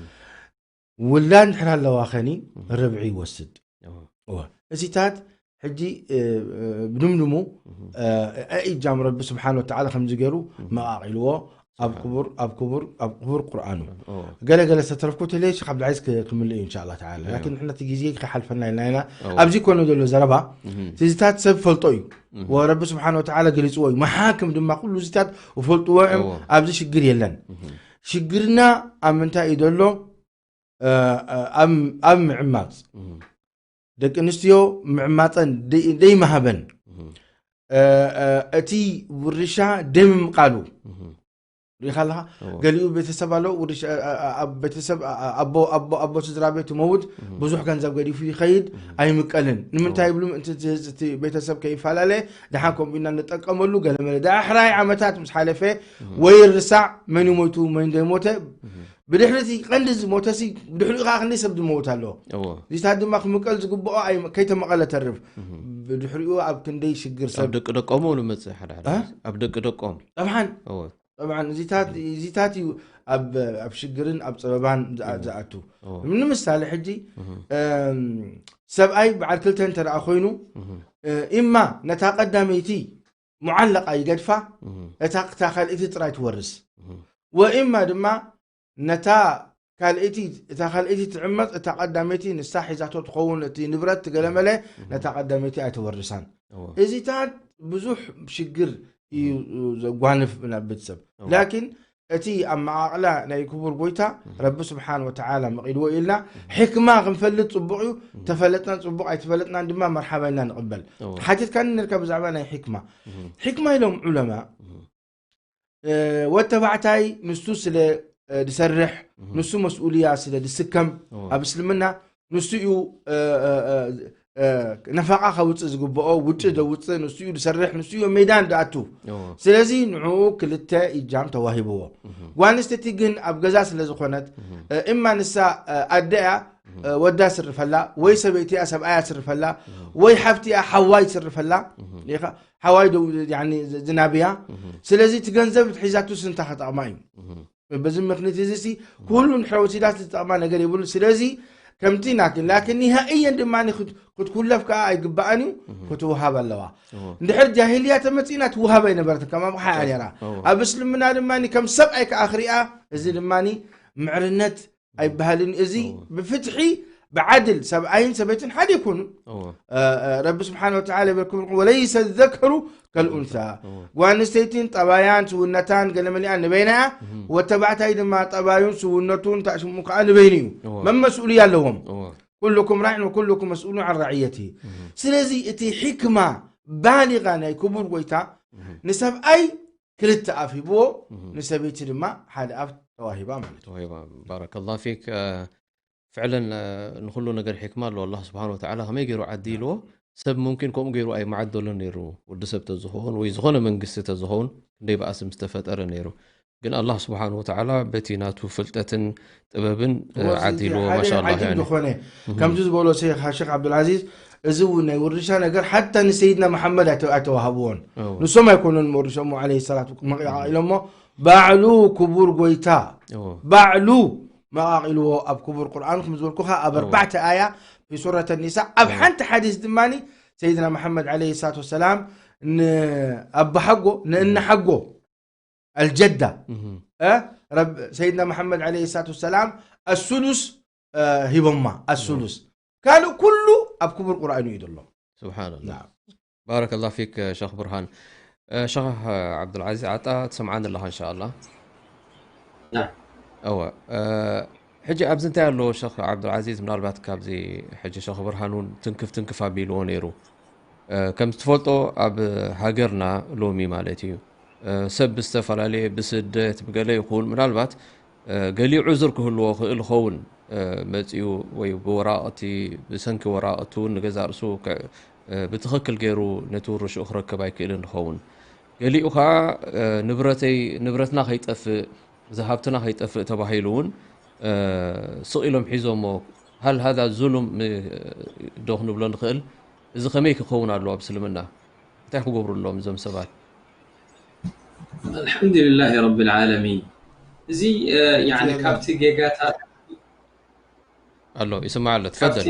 ውላድ እንድሕር ኣለዋ ኸኒ እህ። ርብዒ ይወስድ። እወ። እወ። እዚታት ሕጂ፣ እ፣ እ፣ ብድምድሙ፣ እህ። እ፣ ኣእጃም ረቢ ስብሓን ወተዓላ ከምዚ ገይሩ እህ። መቓቒልዎ ኣብ ስብሓን። ክቡር፣ ኣብ ክቡር፣ ኣብ ክቡር ቁርኣኑ። እወ። ገለ ገለ ዝተረፍኩ ተለየ፣ ሸኽ ዓብዱልዓዚዝ ክ-፣ ክምልእ እዩ፣ እንሻላ ተዓላ። እወ። ላኪን ንሕና እቲ ግዜ ከይሓልፈና ኢልና ኢና። እወ። ኣብዚ ኮነ ዘሎ ዘረባ፣ እህ። እቲ እዚታት ሰብ ፈልጦ እዩ። እህ። ወረቢ ስብሓን ወተዓላ ገሊጽዎ እዩ። መሓክም ድማ ኩሉ እዚታት ይፈልጥዎ እዮም። እወ። ኣብዚ ሽግር የለን። እህ። ሽግርና ኣብ ምንታይ እዩ ዘሎ? እ፣ እ፣ ኣብ፣ ኣብ ምዕማጽ። እህ። ደቂ ኣንስትዮ ምዕማጸን ደይ-፣ ደይመሃበን። እህ። እ፣ እ፣ እቲ ውርሻ ደም ምቃሉ ሪኻ ኣለኻ። እዎ። ገሊኡ ቤተሰብ ኣሎ፣ ውርሻ፣ እ፣ እ፣ ኣብ ቤተሰብ፣ እ፣ እ፣ ኣቦ ኣቦ ኣቦ ስድራ ቤት መውት ብዙሕ ገንዘብ ገዲፉ ይኸይድ፣ ኣይምቀልን። ንምንታይ ይብሉ? እቲ ቤተሰብ ከይፈላለ፣ ደሓን ከምኡ ኢና ንጠቀመሉ። ገለመለ ዳሕራይ ዓመታት ምስ ሓለፈ ወይ ርሳዕ፣ መን ሞይቱ መን ዘይሞተ፣ ብድሕሪ እቲ ቀንዲ ዝሞተሲ፣ ብድሕሪኡ ከዓ ክንደይ ሰብ ዝመውት ኣሎ። እዎ። እዚታት ድማ ክምቀል ዝግብኦ ኣይ- ከይተመቐለ ተርፍ። ብድሕሪኡ ኣብ ክንደይ ሽግር ኣብ ሰብ ደቂ ደቆም እውን መፅእ ሓደ ሓደ እ? ኣብ ደቂ ደቆም ጠብሓን እዎ። ጠብዓን እዚታት እዚታት እዩ ኣብ ኣብ ሽግርን ኣብ ፀበባን ዝኣ- ዝኣቱ። ንምሳሌ ሕጂ እም፣ ሰብኣይ በዓል ክልተ እንተ ደኣ ኮይኑ፣ እ፣ ኢማ ነታ ቀዳመይቲ ሙዓለቃ ይገድፋ፣ እታ እታ ካልኣይቲ ጥራይ ትወርስ። ወኢማ ድማ ነታ ካልኣይቲ እታ ካልኣይቲ ትዕመፅ፣ እታ ቀዳመይቲ ንሳ ሒዛቶ ትኸውን፣ እቲ ንብረት ትገለመለ ነታ ቀዳመይቲ ኣይተወርሳን። እዎ። እዚታት ብዙሕ ሽግር እዩ ዘጓንፍ ናብ ቤተሰብ። ላኪን እቲ ኣመቓቕላ ናይ ክቡር ጎይታ ረቢ ስብሓን ወተዓላ መቒድዎ ኢልና ሕክማ ክንፈልጥ ፅቡቕ እዩ። ተፈለጥና ፅቡቕ፣ ኣይተፈለጥናን ድማ መርሓባ ኢልና ንቕበል። እዎ። ሓቲትካኒ ነርካ ብዛዕባ ናይ ሕክማ። ሕክማ ኢሎም ዑለማ፣ እ፣ ወተባዕታይ ንሱ ስለ፣ እ፣ ዝሰርሕ፣ ንሱ መስኡልያ ስለ ዝስከም፣ እዎ። ኣብ እስልምና ንሱ እዩ፣ እ፣ እ፣ እ፣ እ፣ ነፈቓ ከውፅእ ዝግብኦ፣ ውጭ ዘውፅእ ንሱ እዩ ዝሰርሕ፣ ንሱ እዩ ሜዳን ዝኣቱ። እዎ። ስለዚ ንዕኡ ክልተ ኢጃም ተዋሂብዎ። ጓል ኣንስተይቲ ግን ኣብ ገዛ ስለ ዝኾነት፣ እ፣ እማ ንሳ፣ እ፣ ኣደ እያ፣ እ፣ ወዳ ስርፈላ፣ ወይ ሰበይቲ እያ ሰብኣያ ስርፈላ፣ ወይ ሓፍቲ እያ ሓዋይ ስርፈላ፣ ኢኻ ሓዋይ ደው፣ ያኒ፣ ዝ- ዝናብያ። ስለዚ እቲ ገንዘብ ሒዛቱ ስንታ ከጠቕማ እዩ። በዚ ምክንያት እዚ ሲ ኩሉ ንሕረ ወሲዳት ዝጠቕማ ነገር የብሉ። ስለዚ ከምቲ ናኪን ላኪን ኒሃእየን ድማ ክት- ክትኩለፍ ከዓ ኣይግባኣን እዩ፣ ክትውሃብ ኣለዋ። እንድሕር ጃሂልያ ተመፂና ትውሃብ ኣይነበረትን፣ ከም ኣቕሓ እያ ነይራ። ኣብ እስልምና ድማ ከም ሰብኣይ ከዓ ክሪኣ፣ እዚ ድማ ምዕርነት ኣይበሃልን። እዚ ብፍትሒ ብዓድል ሰብኣይን ሰበይትን ሓደ ይኮኑ። እዎ። እ፣ እ፣ ረቢ ስብሓን ወተዓላ ይበልኩም፣ ወለይሰ ዘከሩ ከልኡንሳ። ጓል ኣንስተይትን ጠባያን ስውነታን ገለመሊኣን ንበይና እያ፣ ወተባዕታይ ድማ ጠባዩን ስውነቱን ታሽሙ ከዓ ንበይኑ እዩ። እዎ። መን መስኡልያ ኣለዎም? እዎ። ኩልኩም ራዕን ወኩልኩም መስኡሉን ዓን ራዕየቲ። ስለዚ እቲ ሕክማ ባሊጋ ናይ ክቡር ጎይታ ንሰብኣይ ክልተ ኣፍ ሂብዎ፣ ንሰበይቲ ድማ ሓደ ኣፍ ተዋሂባ ማለት እዩ። ተዋሂባ። ባረከላሁ ፊክ። እ፣ ፍዕለን፣ እ፣ ንኹሉ ነገር ሕክማ ኣለዎ። ኣላህ ስብሓን ወተዓላ ከመይ ገይሩ ዓዲልዎ? ሰብ ሙምኪን ከምኡ ገይሩ ኣይመዓደሎን ነይሩ። ወዲ ሰብ ተዝኸውን ወይ ዝኾነ መንግስቲ ተዝኸውን ክንደይ በኣስ ምስተፈጠረ ነይሩ። ግን ኣላህ ስብሓን ወተዓላ በቲ ናቱ ፍልጠትን ጥበብን፣ እ፣ እዎ፣ እዚ ዓዲልዎ። ሓደ ማሻላ ዓጂብ ዝኾነ ከምዚ ዝበሎ ሸይኽ ሸኽ ዓብዱልዓዚዝ፣ እዚ እውን ናይ ውርሻ ነገር ሓታ ንሰይድና መሓመድ ኣይተ- ኣይተዋሃብዎን። እዎ። ንሶም ኣይኮኑን መወርሶሞ ዓለይሂ ሰላት መቂዓ ኢሎሞ፣ ባዕሉ ክቡር ጎይታ እዎ። ባዕሉ መቓቒልዎ ኣብ ክቡር ቁርኣን ከም ዝበልኩኻ ኣብ ኣርባዕተ ኣያ ፊ ሱረት ኒሳ ኣብ ሓንቲ ሓዲስ ድማ ሰይድና መሓመድ ዓለይሂ ሰላት ወሰላም ንኣቦሓጎ ንእነሓጎ ኣልጀዳ እህ። እ፣ ረብ- ሰይድና መሓመድ ዓለይሂ ሰላት ወሰላም ኣሱሉስ፣ እ፣ ሂቦማ ኣሱሉስ። ካልእ ኩሉ ኣብ ክቡር ቁርኣን እዩ ዘሎ። ስብሓንላ። ናም። ባረከላሁ ፊክ ሸኽ ብርሃን። እ፣ ሸኽ ዓብዱልዓዚዝ ዓጣ ትሰምዓኒ ኣለኻ እንሻኣላ? ናም። እወ። እ፣ ሕጂ ኣብዚ እንታይ ኣሎ ሸኽ ዓብዱልዓዚዝ፣ ምናልባት ካብዚ ሕጂ ሸኽ ብርሃን እውን ትንክፍ ትንክፍ ኣቢልዎ ነይሩ። እ፣ ከም ትፈልጦ ኣብ ሃገርና ሎሚ ማለት እዩ፣ እ፣ ሰብ ብዝተፈላለየ ብስደት ብገለ ይኹን ምናልባት እ፣ ገሊኡ ዑዝር ክህልዎ ክእል ይኸውን፣ እ፣ መጺኡ ወይ ብወራቕቲ ብሰንኪ ወራቕቲ እውን ንገዛእ ርእሱ ከ- እ፣ ብትኽክል ገይሩ ነቲ ውርሽኡ ክረክብ ኣይክእልን ይኸውን። ገሊኡ ከዓ እ፣ ንብረተይ ንብረትና ከይጠፍእ እዚ ሃብትና ከይጠፍእ ተባሂሉ እውን እ፣ ስቕ ኢሎም ሒዞሞ። ሃል ሃዛ ዙሉም ም- ዶ ክንብሎ ንኽእል? እዚ ከመይ ክኸውን ኣለዎ ኣብ እስልምና? እንታይ ክገብሩ ኣለዎም እዞም ሰባት? ኣልሓምዱሊላሂ ረቢል ዓለሚን። እዚ እ፣ ያኒ ካብቲ ጌጋታት ኣሎ ይስማዕ ኣሎ። ትፈደል። ካብቲ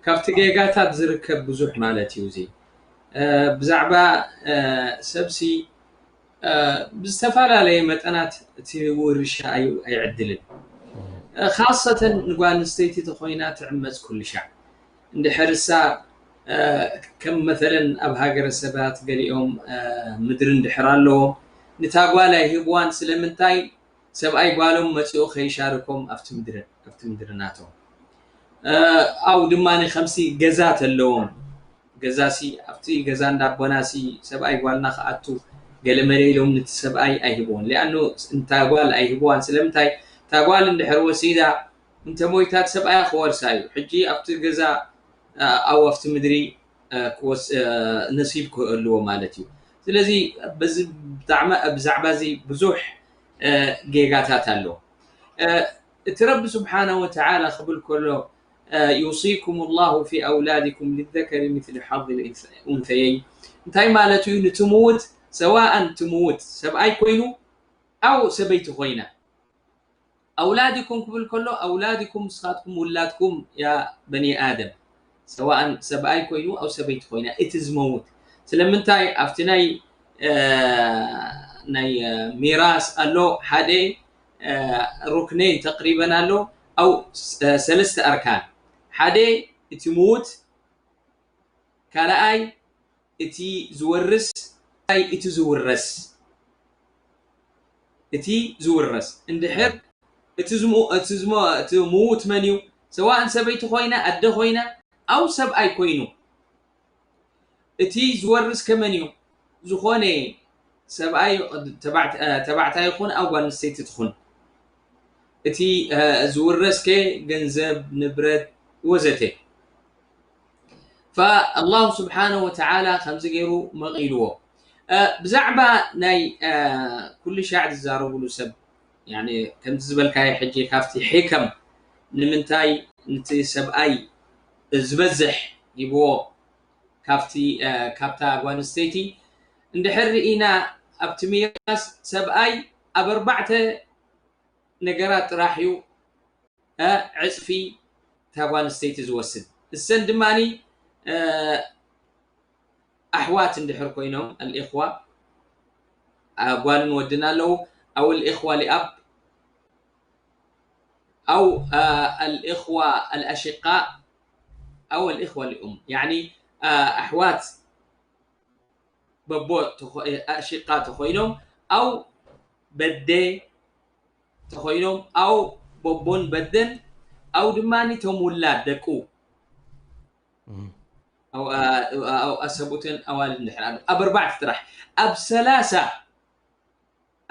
ካብቲ ጌጋታት ዝርከብ ብዙሕ ማለት እዩ። እዚ እ፣ ብዛዕባ እ፣ ሰብሲ እ፣ ብዝተፈላለየ መጠናት እቲ ውርሻ ኣይ- ኣይዕድልን። እ፣ ካሰተን ንጓል ኣንስተይቲ ተኮይና ትዕመፅ ኩሉ ሻዕ እንድሕር እሳ እ፣ ከም መተለን ኣብ ሃገረ ሰባት ገሊኦም እ፣ ምድሪ እንድሕር ኣለዎም ንታ ጓል ኣይህብዋን። ስለምንታይ? ሰብኣይ ጓሎም መፂኡ ከይሻርኮም ኣብቲ ምድሪ ኣብቲ ምድሪ ናቶም እ፣ ኣው ድማ ከምሲ ገዛ ተለዎም ገዛሲ ኣብቲ ገዛ እንዳቦናሲ ሰብኣይ ጓልና ክኣቱ ገለመለ ኢሎም ነቲ ሰብኣይ ኣይህብዎን። ሊኣኑ እንታ ጓል ኣይህብዋን። ስለምንታይ? እታ ጓል እንድሕር ወሲዳ እንተ ሞይታት ሰብኣያ ክወርሳ እዩ። ሕጂ ኣብቲ ገዛ ኣብቲ ምድሪ ክወስ ነሲብ ክህልዎ ማለት እዩ። ስለዚ በዚ ብጣዕሚ ብዛዕባ እዚ ብዙሕ ጌጋታት ኣሎ። እቲ ረቢ ስብሓነ ወተዓላ ክብል ከሎ يوصيكم الله في أولادكم للذكر مثل حظ الأنثيين እንታይ ማለት እዩ? ንትምውት ሰዋእን ትምውት ሰብኣይ ኮይኑ ኣው ሰበይቲ ኮይና ኣውላድኩም ክብል ከሎ ኣውላድኩም ንስኻትኩም ውላድኩም ያ በኒ ኣደም ሰዋእን ሰብኣይ ኮይኑ ኣው ሰበይቲ ኮይና እቲ ዝመውት ስለምንታይ ኣብቲ ናይ ናይ ሚራስ ኣሎ ሓደ ሩክነይን ተቅሪበን ኣሎ ኣው ሰለስተ ኣርካን ሓደ እቲ ምውት ካልኣይ እቲ ዝወርስ ካልኣይ እቲ ዝውረስ እቲ ዝውረስ እንድሕር እቲ ዝሙ እቲ ዝሞ እቲ ምዉት መን እዩ ሰዋእን ሰበይቲ ኮይና ኣደ ኮይና ኣው ሰብኣይ ኮይኑ እቲ ዝወርስ ከመን እዩ ዝኾነ ሰብኣይ ተባዕታይ ይኹን ኣብ ጓል ኣንስተይቲ ትኹን እቲ ዝውረስከ ገንዘብ ንብረት ወዘተ فالله سبحانه وتعالى ከምዚ ገይሩ መቒልዎ ብዛዕባ ናይ ኩሉ ሻዕ ዝዛረብሉ ሰብ ከምዚ ዝበልካዮ ሕጂ ካብቲ ሕከም ንምንታይ ንቲ ሰብኣይ ዝበዝሕ ሂብዎ ካብቲ ካብታ ጓል ኣንስተይቲ እንድሕር ርኢና ኣብቲ ሚራስ ሰብኣይ ኣብ ኣርባዕተ ነገራት ጥራሕ እዩ ዕፅፊ እታ ጓል ኣንስተይቲ ዝወስድ እሰን ድማ ኣሕዋት እንድሕር ኮይኖም ኣልእኽዋ ጓልን ወድን ኣለዉ ኣው ኣልእኽዋ ሊኣብ ኣው ኣልእኽዋ ኣልኣሽቃ ኣው ኣልእኽዋ ሊኡም ያኒ ኣሕዋት በቦ ኣሽቃ ተኮይኖም ኣው በደ ተኮይኖም ኣው በቦን በደን ኣው ድማ ቶም ውላድ ደቁ ኣሰብኡትን ኣዋልድ እንድሕር ኣሎ ኣብ ኣርባዕተ ጥራሕ ኣብ ሰላሳ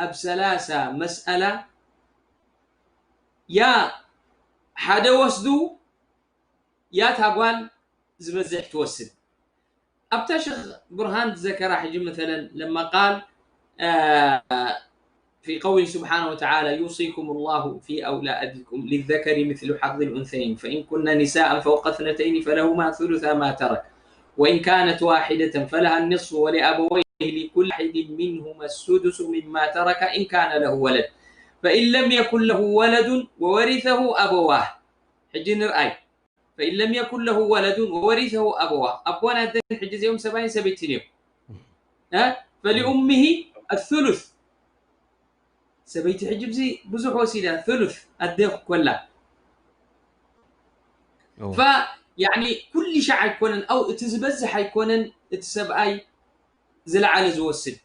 ኣብ ሰላሳ መስኣላ ያ ሓደ ወስዱ ያ ታጓል ዝበዝሕ ትወስድ ኣብታ ሸኽ ቡርሃን ዝዘከራ ሕጂ መተለን ለማ ቃል في قوله سبحانه وتعالى يوصيكم الله في أولادكم للذكر مثل حظ الأنثيين فإن كن نساء فوق اثنتين فلهما ثلثا ما ترك وإن كانت واحدة فلها النصف ولأبويه لكل واحد منهما السدس مما ترك إن كان له ولد فإن لم يكن له ولد وورثه أبواه ሕጂ ንርኣይ فإن لم يكن له ولد وورثه أبواه ኣቦን ኣደን ሕጂ እዚኦም ሰብኣይን ሰበይትን እዮም فلأمه الثلث ሰበይቲ ሕጂ ብዚ ብዙሕ ወሲዳ ثلث ኣደ ኮላ ف يعني ኩሉ ሻዕ ኣይኮነን ኣው እቲ ዝበዝሕ ኣይኮነን እቲ ሰብኣይ ዝለዓለ ዝወስድ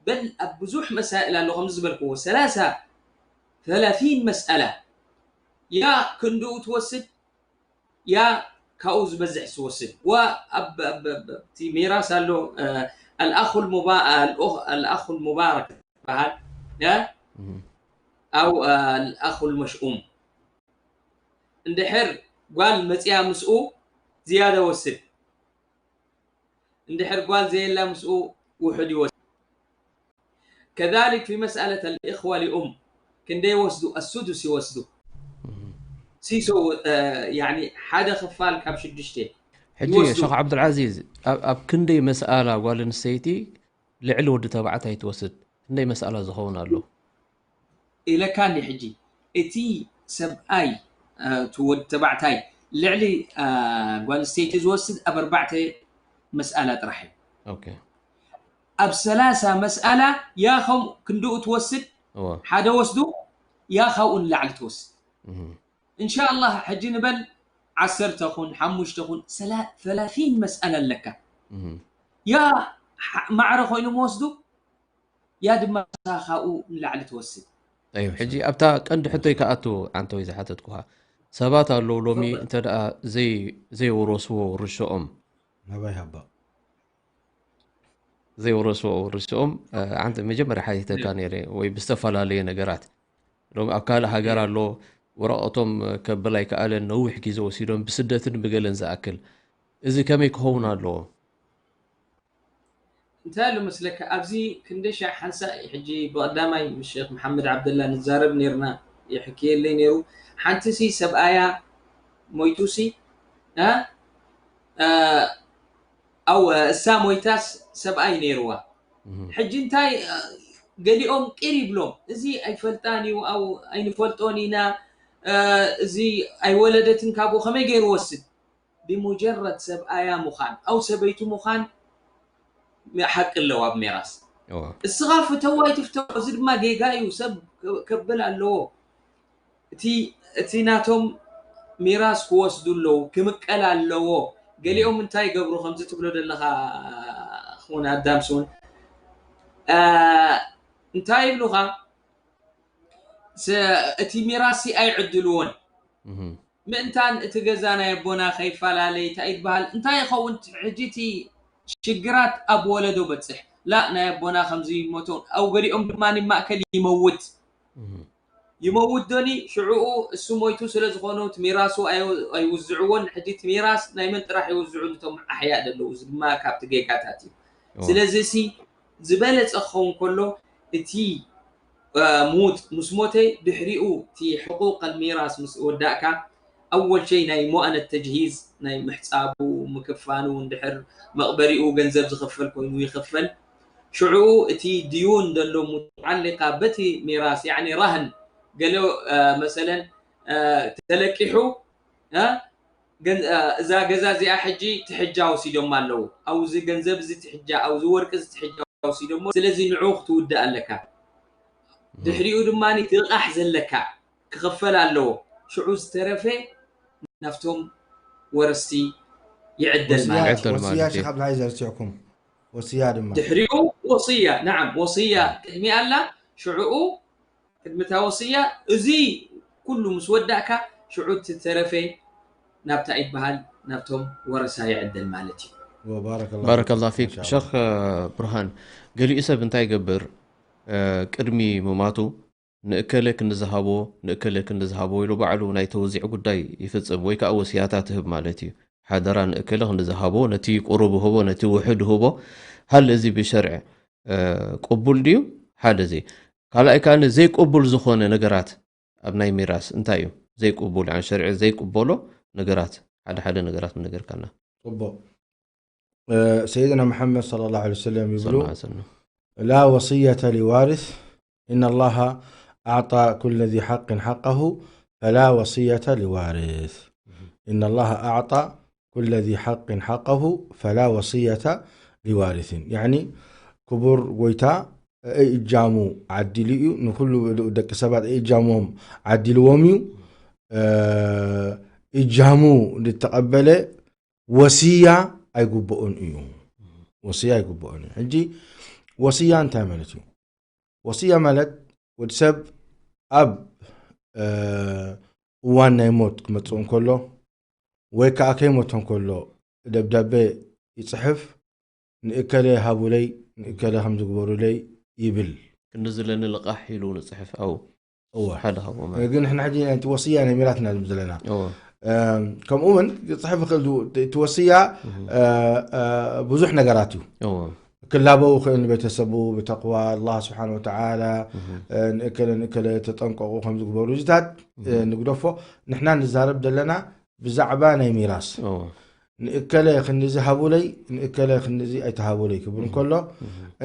በል ኣብ ብዙሕ መሳእል ኣሎ ከምዚ ዝበልክዎ ሰላሳ ثلاثين መስኣላ ያ ክንድኡ ትወስድ ያ ካብኡ ዝበዝሕ ዝወስድ ወ ኣብ እቲ ሚራስ ኣሎ ኣልኣኹ ኣልኣኹ ኣልሙባረክ ዝበሃል ኣው ኣልኣኹ ኣልመሽኡም እንድሕር ጓል መፅያ ምስኡ ዝያደ ወስድ እንድሕር ጓል ዘየላ ምስኡ ውሑድ ይወስድ كذلك في مسألة الإخوة لأم ክንደይ ይወስዱ السدس ይወስዱ ሲሶ يعني ሓደ ክፋል ካብ ሽዱሽተ ሕጂ ሸኽ ዓብዱልዓዚዝ ኣብ ክንደይ መስኣላ ጓል ኣንስተይቲ ልዕሊ ወዲ ተባዕታይ ትወስድ ክንደይ መስኣላ ዝኸውን ኣሎ ኢለካኒ ሕጂ እቲ ሰብኣይ እቲ ወዲ ተባዕታይ ልዕሊ ጓል ኣንስተይቲ ዝወስድ ኣብ ኣርባዕተ መስኣላ ጥራሕ እዩ ኣብ ሰላሳ መስኣላ ያ ከም ክንድኡ ትወስድ ሓደ ወስዱ ያ ካብኡ ንላዕሊ ትወስድ እንሻ ኣላህ ሕጂ ንበል ዓሰርተ ኹን ሓሙሽተ ኹን ሰላሲን መስኣላ ኣለካ ያ ማዕረ ኮይኑ መወስዱ ያ ድማ ካብኡ ንላዕሊ ትወስድ ሕጂ ኣብታ ቀንዲ ሕቶይ ከኣቱ ዓንተወይ ዝሓተትኩኻ ሰባት ኣለዉ ሎሚ እንተ ዘይወረስዎ ውርሸኦም ናባይ ሃባ ዘይወረስዎ ወርሶም። ኣንተ መጀመርያ ሓቲተካ ነይረ ወይ ብዝተፈላለየ ነገራት ሎም ኣብ ካልእ ሃገር ኣሎ፣ ወረቐቶም ከብል ኣይከኣለን፣ ነዊሕ ግዜ ወሲዶም ብስደትን ብገለን ዝኣክል። እዚ ከመይ ክኸውን ኣለዎ? እንታይ ኣሎ መስለካ፣ ኣብዚ ክንደሻ ሓንሳእ ሕጂ ብቐዳማይ ምስ ሸክ መሓመድ ዓብደላ ንዛረብ ነርና፣ ይሕክየለይ ነይሩ። ሓንቲ ሲ ሰብኣያ ሞይቱ ሲ እ፣ እ፣ ኣው እሳ ሞይታስ ሰብኣይ ነይርዋ። ሕጂ እንታይ፣ እ፣ ገሊኦም ቅር ይብሎም፣ እዚ ኣይፈልጣን እዩ፣ ኣው ኣይንፈልጦን ኢና፣ እ፣ እዚ ኣይወለደትን ካብኡ ከመይ ገይሩ ወስድ? ብሙጀረድ ሰብኣያ ምዃን ኣው ሰበይቱ ምዃን ሓቂ ኣለዎ ኣብ ሜራስ። እስኻ ፍተዋ ኣይትፍተዋ፣ እዚ ድማ ጌጋ እዩ፣ ሰብ ከብል ኣለዎ። እቲ እቲ ናቶም ሚራስ ክወስዱ ኣለዉ፣ ክምቀል ኣለዎ። ገሊኦም እንታይ ይገብሩ ከምዚ ትብሎ ዘለኻ ክኾነ ኣዳምስ እውን እንታይ ይብሉኻ? እቲ ሚራሲ ኣይዕድልዎን። ምእንታን እቲ ገዛ ናይ ኣቦና ከይፈላለይ እንታይ ይበሃል እንታይ ይኸውን? ሕጂ እቲ ሽግራት ኣብ ወለዶ በፅሕ ላ ናይ ኣቦና ከምዚ ይሞቶ፣ ኣብ ገሊኦም ድማ ማእከል ይመውት። ይመውት ዶኒ ሽዕኡ እሱ ሞይቱ ስለ ዝኾኑ እቲ ሚራሱ ኣይውዝዕዎን። ሕጂ እቲ ሚራስ ናይ መን ጥራሕ ይውዝዑ? ንቶም ኣሕያ ደለዉ፣ እዚ ድማ ካብቲ ጌጋታት እዩ። ስለዚ ሲ ዝበለፀ ክኸውን ከሎ እቲ ሙት ምስ ሞተ ድሕሪኡ እቲ ሕቁቅ ሚራስ ምስ ወዳእካ ኣወል ሸይ ናይ ሙኣነት ተጅሂዝ ናይ ምሕፃቡ ምክፋኑ እንድሕር መቕበሪኡ ገንዘብ ዝኽፈል ኮይኑ ይኽፈል። ሽዕኡ እቲ ድዩን ዘሎ ሙተዓሊቃ በቲ ሚራስ ያኒ ራህን ገለ መሰለን ተለቂሑ እዛ ገዛ እዚኣ ሕጂ ትሕጃ ወሲዶማ ኣለዉ። ኣብዚ ገንዘብ እዚ ትሕጃ፣ ኣብዚ ወርቂ እዚ ትሕጃ ወሲዶሞ። ስለዚ ንዑ ክትውድእ ኣለካ። ድሕሪኡ ድማ እቲ ልቓሕ ዘለካ ክኽፈል ኣለዎ። ሽዑ ዝተረፈ ናብቶም ወረስቲ ይዕደል ማለት እዩ። ወስያ ሸኻብ ዝሓይ ዘርሲዕኩም ወስያ ድማ ድሕሪኡ ወስያ፣ ናዓም ወስያ ቅድሚ ኣላ ሽዕኡ ቅድሚ እታ ወስያ እዚ ኩሉ ምስ ወዳእካ ሽዑ እቲ ተረፈ ናብታ ይበሃል ናብቶም ወረሳ ይዕደል ማለት እዩ። ወባረከ ላሁ ባረከላ ፊክ ማሻአላህ። ሸኽ ብርሃን። ገሊኡ ሰብ እንታይ ይገብር? ቅድሚ ምማቱ ንእከለ ክንዝሃቦ ንእከለ ክንዝሃቦ ኢሉ ባዕሉ ናይ ተወዚዕ ጉዳይ ይፍፅም ወይ ከዓ ወስያታት ትህብ ማለት እዩ። ሓደራ ንእከለ ክንዝሃቦ፣ ነቲ ቁሩብ ህቦ፣ ነቲ ውሑድ ህቦ። ሃል እዚ ብሸርዕ ቅቡል ድዩ? ሓደ እዚ ካልኣይ ከዓ ዘይቅቡል ዝኾነ ነገራት ኣብ ናይ ሚራስ እንታይ እዩ ዘይቅቡል? ያን ሸርዒ ዘይቅበሎ ነገራት ሓደ ሓደ ነገራት ምነገርካና። ፅቡቅ። ሰይድና መሐመድ ሰለላሁ ዐለይሂ ወሰለም ይብሉ ሰለላሁ ዐለይሂ ወሰለም። لا وصية لوارث إن الله أعطى كل ذي حق حقه فلا وصية لوارث إن الله أعطى كل ذي حق حقه فلا وصية لوارث يعني ክቡር ጎይታ እእጃሙ ዓዲሉ እዩ ንኩሉ ደቂ ሰባት እእጃሞም ዓዲልዎም እዩ። እጃሙ ዝተቐበለ ወስያ ኣይግብኦን እዩ። ወስያ ኣይግብኦን እዩ። ሕጂ ወስያ እንታይ ማለት እዩ? ወስያ ማለት ወዲ ሰብ ኣብ እዋን ናይ ሞት ክመፅእ እንከሎ ወይ ከዓ ከይሞተ እንከሎ ደብዳቤ ይፅሕፍ። ንእከለ ሃቡለይ ንእከለ ከምዝግበሩለይ ይብል። ክንዲ ዝለኒ ልቃሕ ኢሉ ንፅሕፍ ኣው እወ ሓደ ካብኡ ማለት ግን ንሕና ሕጂ ናይቲ ወስያ ናይ ሚራት ኢና ዘለና። እወ ከምኡ እውን ክፅሕፍ ይኽእል እዩ። እቲ ወስያ ብዙሕ ነገራት እዩ። እወ ክላበው ይኽእል ንቤተሰቡ ብተቅዋ ኣላህ ስብሓን ወተዓላ ንእከለ ንእከለ ተጠንቀቁ ከምዝግበሩ እዚታት ንግደፎ። ንሕና ንዛረብ ዘለና ብዛዕባ ናይ ሚራስ እወ ንእከለ ክንዚ ሃቡለይ ንእከለ ክንዚ ኣይተሃቡለይ ክብል እንከሎ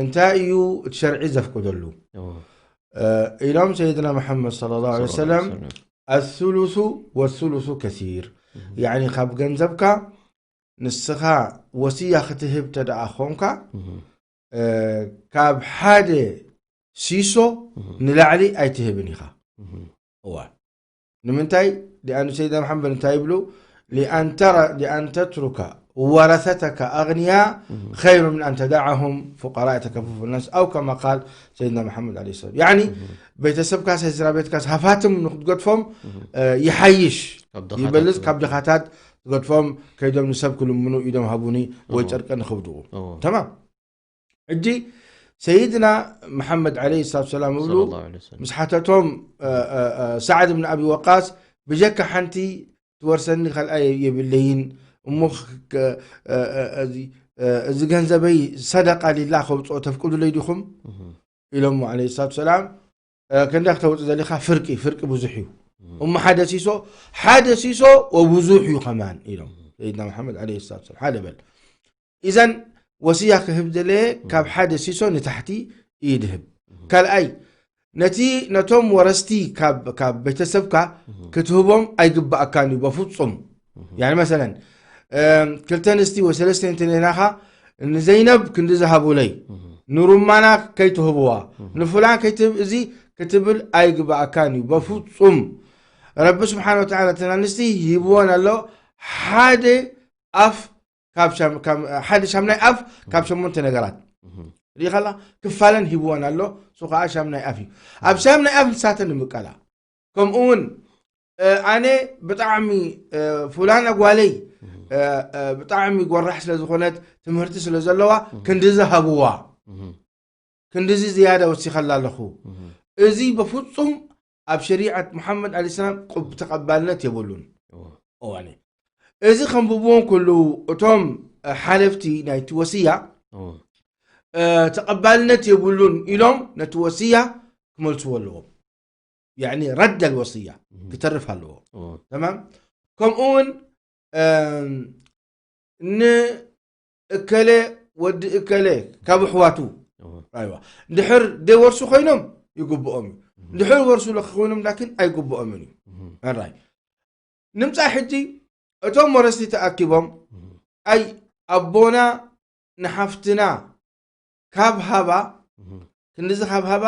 እንታይ እዩ እቲ ሸርዒ ዘፍቅደሉ? እወ ኢሎም ሰይድና መሐመድ ሰለላሁ ዐለይሂ ወሰለም الثلث والثلث كثير يعني ካብ ገንዘብካ ንስኻ ወስያ ክትህብ ተደኣ ኾንካ ካብ ሓደ ሲሶ ንላዕሊ ኣይትህብን ኢኻ። እዋ ንምንታይ ዲኣኑ ሰይድና መሐመድ እንታይ ይብሉ لأن ترك ورثتك أغنياء خير من أن تدعهم فقراء يتكففون الناس أو كما قال سيدنا محمد عليه السلام يعني ቤተሰብካስ ስድራ ቤትካስ ሃፋትም ንክትገድፎም ይሓይሽ ይበልፅ ካብ ድኻታት ትገድፎም ከይዶም ንሰብ ክልምኑ ኢዶም ሃቡኒ ወይ ጨርቂ ንክብድኡ ተማም ሕጂ ሰይድና መሓመድ ዓለይሂ ሰላቱ ሰላም እብሉ ሰለላሁ ዐለይሂ ወሰለም። ምስ ሓተቶም እ፣ እ፣ እ፣ ሳዕድ ብን ኣቢ ወቃስ ብጀካ ሓንቲ ትወርሰኒ ካልኣይ የብለይን እሞ ክ- ክ- እ፣ እ፣ እዚ እ፣ እዚ ገንዘበይ ሰደቃ ሊላ ከውፅኦ ተፍቅዱለይ ዲኹም እህ፣ ኢሎሞ ዓለይሂ ሰላቱ ሰላም። እ፣ ክንደይ ክተውፅእ ደሊኻ? ፍርቂ። ፍርቂ ብዙሕ እዩ። እሞ ሓደ ሲሶ ሓደ ሲሶ ወብዙሕ እዩ ከማን ኢሎም ሰይድና መሓመድ ዓለይሂ ሰላቱ ሰላም። ሓደ በል። ኢዘን ወስያ ክህብ ደለየ ካብ ሓደ ሲሶ ንታሕቲ እዩ ድህብ። ካልኣይ ነቲ ነቶም ወረስቲ ካብ ካብ ቤተሰብካ ክትህቦም ኣይግባኣካን እዩ በፍጹም። ያኒ መሰለን እም፣ ክልተ ኣንስቲ ወይ ሰለስተ እንተነናኻ ንዘይነብ ክንዲ ዝሃቡለይ ንሩማና ከይትህብዋ ንፍላን ከይትህብ እዚ ክትብል ኣይግባኣካን እዩ በፍጹም። ረቢ ስብሓን ወተዓላ እተን ኣንስቲ ሂብወን ኣሎ ሓደ ኣፍ ካብ ሻም- ካብ- ሓደ ሻምናይ ኣፍ ካብ ሸሞንተ ነገራት ሪኢኻላ ክፋለን ሂብወን ኣሎ። እሱ ከዓ ሻምናይ ኣፍ እዩ። ኣብ ሻምናይ ኣፍ ንሳተን ንምቀላ ከምኡ እውን እ፣ ኣነ ብጣዕሚ እ፣ ፉላን ኣጓለይ እ፣ እ፣ ብጣዕሚ ጎራሕ ስለ ዝኾነት ትምህርቲ ስለ ዘለዋ ክንድዚ ሃብዋ ክንድዚ ዝያዳ ወሲኸላ ኣለኹ። እዚ በፍጹም ኣብ ሸሪዓት ሙሓመድ ዓለይሂ ሰላም ቅብ- ተቐባልነት የብሉን። እዋኒ እዚ ከንብብዎም ከለዉ እቶም እ፣ ሓለፍቲ ናይቲ ወስያ እ፣ ተቐባልነት የብሉን ኢሎም ነቲ ወስያ ክመልስዎ ኣለዎም። ያኒ ረድ ኣልወስያ ክተርፍ ኣለዎ። ተማም ከምኡ እውን እም፣ ንእከለ ወዲ እከለ ካብ ኣሕዋቱ ኣይዋ እንድሕር ደይወርሱ ኮይኖም ይግብኦም እዩ። እንድሕር ወርሱ ለክ ኮይኖም ላኪን ኣይግብኦምን እዩ። ራይ ንምፃእ ሕጂ እቶም ወረስቲ ተኣኪቦም ኣይ ኣቦና ንሓፍትና ካብ ሃባ ክንድዚ ካብ ሃባ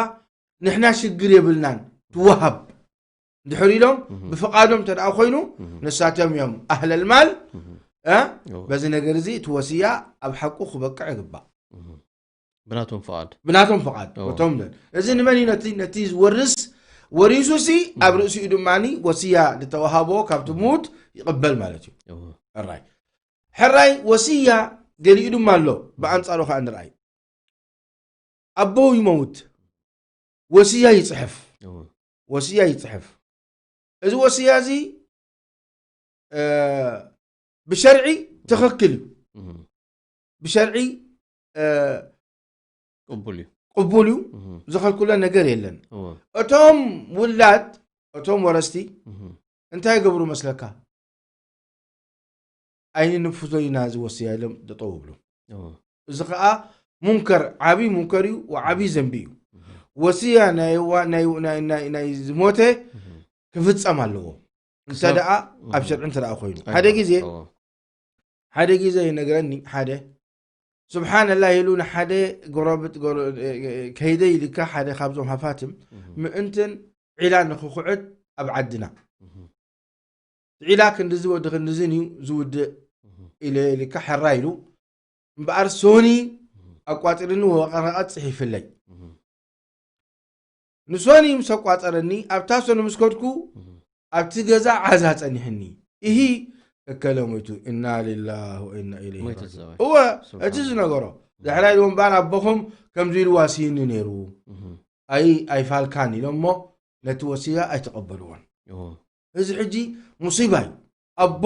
ንሕና ሽግር የብልናን ትወሃብ እንድሕር ኢሎም ብፍቓዶም እንተ ደኣ ኮይኑ ንሳቶም እዮም ኣህለል ማል እ? በዚ ነገር እዚ እቲ ወስያ ኣብ ሓቁ ክበቅዕ ይግባእ ብናቶም ፍቓድ ብናቶም ፍቓድ እዎ። እቶም ለ- እዚ ንመን እዩ ነቲ ነቲ ዝወርስ ወሪሱ ሲ ኣብ ርእሲኡ ድማ ወስያ ዝተወሃቦ ካብቲ ሙት ይቕበል ማለት እዩ እዎ። ሕራይ ሕራይ ወስያ ገሊኡ ድማ ኣሎ ብኣንጻሩ ከዓ ንርኣይ ኣቦ ይመውት ወስያ ይፅሕፍ እዎ። ወስያ ይፅሕፍ እዚ ወስያ እዚ እ፣ ብሸርዒ ትኽክል እዩ እህ። ብሸርዒ እ፣ ቅቡል እዩ ቅቡል እዩ እህ። ዝኸልኩሎ ነገር የለን እዎ። እቶም ውላድ እቶም ወረስቲ እህ። እንታይ ይገብሩ መስለካ ኣይንንፍዞ ኢና እዚ ወስያ ኢሎም ጠጠው ይብሉ እዎ። እዚ ከዓ ሙንከር ዓብዪ ሙንከር እዩ ወዓብዪ ዘንቢ እዩ ወስያ ናይ ዋ- ናይ- ናይ- ናይ- ናይ ዝሞተ እህ። ክፍፀም ኣለዎ እንተ ክሳብ- ደኣ ኣብ እህ። ሸርዒ እንተ ደኣ ኮይኑ ኣይ፣ ሓደ ግዜ እዎ። ሓደ ግዜ ይነግረኒ ሓደ ስብሓንላህ ኢሉ ንሓደ ጎረብት ጎረ- ከይደ ኢልካ ሓደ ካብዞም ሃፋትም እህ። ምእንትን ዒላ ንክኩዕት ኣብ ዓድና እህ። ዒላ ክንድዚ ወዲ ክንድዝን እዩ ዝውድእ እህ። ኢለ ኢልካ ሕራ ኢሉ እምበኣር ሶኒ ኣቋፂርኒ ወረቐት ፅሒፍለይ እህ። ንሶኒ ምስ ኣቋፀረኒ ኣብታ ሶኒ ምስ ከድኩ እህ። ኣብቲ ገዛ ዓዛ ፀኒሕኒ እሂ እከለ ሞይቱ እና ሊላህ ወኢና ኢለይሂ ሞይቱ ራጂዑን ዝፀወ። እወ ስብሓን እቲ ዝነገሮ ድሕራይ እምበኣር ኣቦኹም ከምዚ ኢሉ ዋሲኒ ነይሩ እህ። ኣይ ኣይፋልካን ኢሎሞ ነቲ ወስያ ኣይተቐበልዎን እዎ። እዚ ሕጂ ሙሲባ እዩ ኣቦ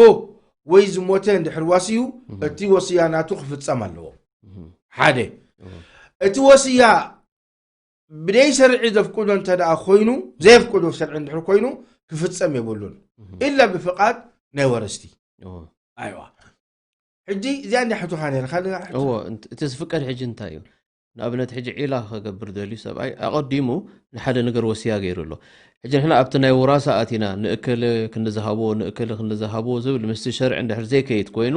ወይ ዝሞተ እንድሕር ዋስዩ እቲ ወስያ ናቱ ክፍፀም ኣለዎ እህ። ሓደ እዎ። እቲ ወስያ ብደይ ሸርዒ ዘፍቅዶ እንተ ደኣ ኮይኑ ዘየፍቅዶ ሸርዒ እንድሕር ኮይኑ ክፍፀም የብሉን እህ። ኢላ ብፍቓድ ናይ ወረስቲ እዎ። ኣይዋ ሕጂ እዚኣ እንዳ ሕቱኻ ነይርካ እዎ እንት- እቲ ዝፍቀድ ሕጂ እንታይ እዩ ንኣብነት ሕጂ ዒላ ከገብር ደልዩ ሰብኣይ ኣቐዲሙ ንሓደ ነገር ወስያ ገይሩ ኣሎ ሕጂ ንሕና ኣብቲ ናይ ውራሳ ኣቲና ንእከለ ክንዝሃቦ ንእከለ ክንዝሃቦ ዝብል ምስቲ ሸርዒ እንድሕር ዘይከይድ ኮይኑ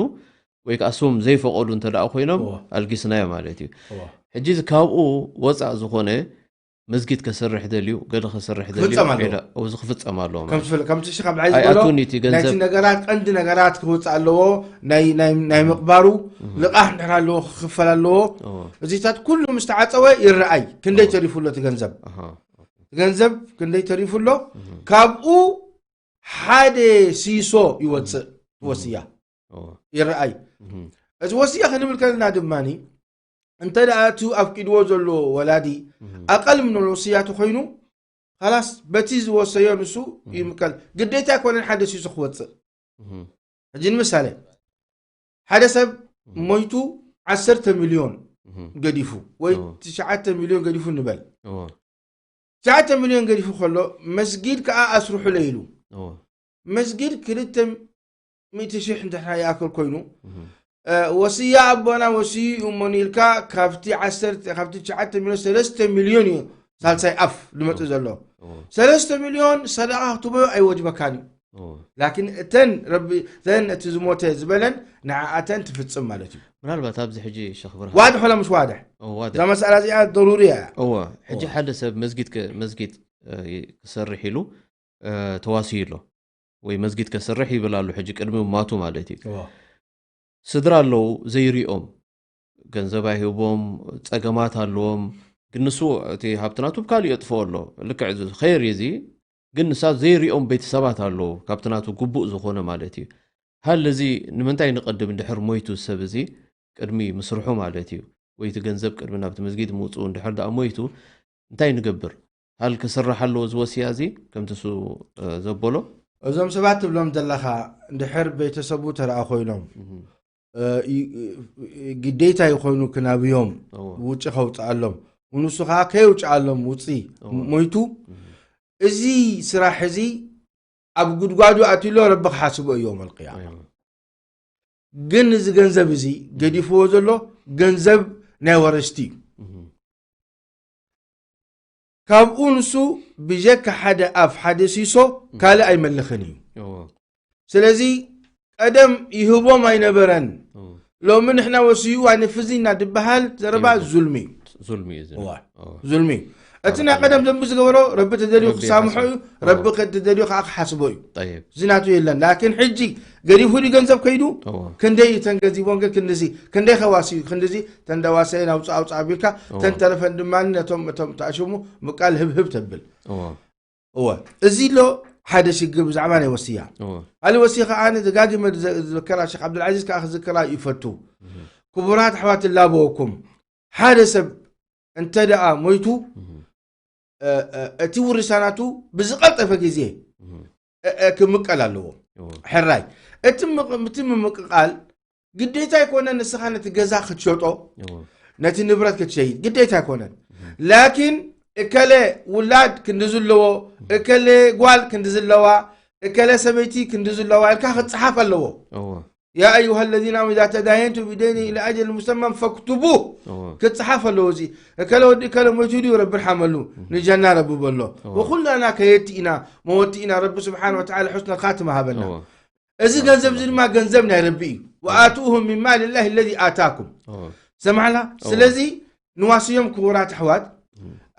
ወይ ከዓ ስም ዘይፈቐዱ እንተ ደኣ ኮይኖም እዎ። ኣልጊስናዮ ማለት እዩ እዎ። ሕጂ እዚ ካብኡ ወፃእ ዝኾነ መስጊድ ከሰርሕ ደልዩ ገለ ከሰርሕ ደልዩ ክፍፀም ኣለዎ። ዒላ- እዚ ክፍፀም ኣለዎ ማለት ከምቲ ፍል- ከምቲ ሽኻ ብዓይ ዝበሎ ኣይኣቱን እቲ ናይቲ ገንዘብ ነገራት ቀንዲ ነገራት ክወፅእ ኣለዎ ናይ ናይ ናይ ምቕባሩ ልቓሕ እንድሕር ኣለዎ ክኽፈል ኣለዎ እዎ። እዚታት ኩሉ ምስ ተዓፀወ ይረኣይ ክንደይ ተሪፉ ኣሎ እቲ ገንዘብ ኣሃ። ገንዘብ ክንደይ ተሪፉ ኣሎ ካብኡ ሓደ ሲሶ ይወፅእ ወስያ እዎ። ይረኣይ እህ። እዚ ወስያ ክንብል ከለና ድማ እንተ ደኣ እቲ ኣፍቂድዎ ዘሎ ወላዲ ኣቐል ምን ወስያ ተኾይኑ፣ ኻላስ በቲ ዝወሰዮ ንሱ ይምቀል። ግዴታ ኣይኮነን ሓደ ሲሶ ክወፅእ። ሕጂ ንምሳሌ ሓደ ሰብ ሞይቱ ዓሰርተ ሚልዮን ገዲፉ ወይ ትሽዓተ ሚልዮን ገዲፉ ንበል። ትሽዓተ ሚልዮን ገዲፉ ከሎ መስጊድ ከዓ ኣስርሑለይ ኢሉ። መስጊድ ክልተ ሚእቲ ሺሕ እንድሕር ይኣክል ኮይኑ፣ ወስያ ኣቦና ወስዩ እዩ እሞ ኢልካ ካብቲ ዓሰርተ፣ ካብቲ ትሽዓተ ሚልዮን ሰለስተ ሚልዮን እዩ ሳልሳይ ኣፍ ዝመፅእ ዘሎ። ሰለስተ ሚልዮን ሰደቓ ክትቦ ኣይወጅበካን እዩ። ላኪን እተን ረቢ፣ እተን እቲ ዝሞተ ዝበለን ንዓኣተን ትፍፅም ማለት እዩ። ምናልባት ኣብዚ ሕጂ ሸኽ ብርሃን ዋድሕ ወላ ምስ ዋድሕ እዛ መስኣላ እዚኣ ደሩሪ እያ። እወ፣ ሕጂ ሓደ ሰብ መስጊድ ከ-፣ መስጊድ እ፣ ክሰርሕ ኢሉ እ፣ ተዋስዩ ኣሎ ወይ መስጊድ ከሰርሕ ይብል ኣሎ። ሕጂ ቅድሚ ማቱ ማለት እዩ። ስድራ ኣለዉ ዘይሪኦም፣ ገንዘብ ኣይህቦም፣ ፀገማት ኣለዎም። ግን ንሱ እቲ ሃብቲ ናቱ ብካሊእ የጥፍኦ ኣሎ። ልክዕ እዚ ኸይር እዚ ግን ንሳ ዘይሪኦም ቤተሰባት ኣለዉ ካብቲ ናቱ ግቡእ ዝኾነ ማለት እዩ። ሃል እዚ ንምንታይ ንቐድም እንድሕር ሞይቱ ሰብ እዚ ቅድሚ ምስርሑ ማለት እዩ ወይ እቲ ገንዘብ ቅድሚ ናብቲ መስጊድ ምውፅኡ እንድሕር ደኣ ሞይቱ እንታይ ንገብር? ሃል ክስራሕ ኣለዎ እዚ ወስያ እዚ ከምቲ እሱ ዘበሎ? እዞም ሰባት ትብሎም ዘለኻ እንድሕር ቤተሰቡ ተረኣ ኮይኖም ግዴታ ይኾይኑ ክናብዮም ውጪ ከውፅኣሎም ንሱ ከዓ ከየውጭኣሎም ውፂ ሞይቱ እዚ ስራሕ እዚ ኣብ ጉድጓዱ ኣትሎ ረቢ ክሓስቦ እዩ ዮም ኣልቅያማ። ግን እዚ ገንዘብ እዚ ገዲፍዎ ዘሎ ገንዘብ ናይ ወረስቲ እዩ። ካብኡ ንሱ ብጀካ ሓደ ኣፍ ሓደ ሲሶ ካልእ ኣይመልኽን እዩ። ስለዚ ቀደም ይህቦም ኣይነበረን። ሎሚ ንሕና ወስዩ ኣንፍዚ እናድበሃል ዘረባ ዙልሚ እዩ። ዙልሚ እዩ። ዙልሚ እዩ። እቲ ናይ ቀደም ዘንቢ ዝገበሮ ረቢ ተደልዩ ክሳምሖ እዩ። ረቢ ተደልዩ ከዓ ክሓስቦ እዩ። እዚ ናቱ የለን። ላኪን ሕጂ ገዲፉ ድዩ ገንዘብ ከይዱ? ክንደይ እዩ ተን ገንዚቦን ግን ክንድዚ ክንደይ ከዋሲ እዩ ክንድዚ ተንዳዋሰየን ኣውፃ ኣውፃ ኣቢልካ ተንተረፈን ድማ ነቶም እቶም ተኣሽሙ ምቃል ህብህብ ተብል። እወ እዚ ኣሎ ሓደ ሽግር ብዛዕባ ናይ ወስያ። ኣሊ ወሲ ከዓ ኣነ ደጋጊመ ዝዘ-፣ ዝዝከራ ሸክ ዓብዱልዓዚዝ ከዓ ክዝከራ ይፈቱ። ክቡራት ኣሕዋት እላበወኩም ሓደ ሰብ እንተ ደኣ ሞይቱ እ፣ እ፣ እቲ ውርሳናቱ ብዝቐልጠፈ ግዜ እ፣ እ፣ ክምቀል ኣለዎ። ሕራይ እቲ ምቕ-፣ እቲ ምምቅቃል ግዴታ ኣይኮነን። ንስኻ ነቲ ገዛ ክትሸጦ ነቲ ንብረት ክትሸይጥ ግዴታ ኣይኮነን። ላኪን እከለ ውላድ ክንዲ ዝለዎ፣ እከለ ጓል ክንዲ ዝለዋ፣ እከለ ሰበይቲ ክንዲ ዝለዋ ኢልካ ክትፅሓፍ ኣለዎ። يا أيها الذين آمنوا إذا تداينتم بدين إلى أجل مسمى فاكتبوه። ክትፅሓፍ ኣለዎ። እዚ እከለ ወዲ እከለ ሞይቱ ድዩ ረቢ ርሓመሉ ንጀና ረቢ በሎ። ወኩላና ከየድቲ ኢና መወቲ ኢና። ረቢ ስብሓን ወተዓላ ሕስነ ካትማ ሃበና። እዚ ገንዘብ እዚ ድማ ገንዘብ ናይ ረቢ እዩ። وآتوهم من مال الله الذي آتاكم። ሰማዕና። ስለዚ ንዋስዮም ክቡራት ኣሕዋት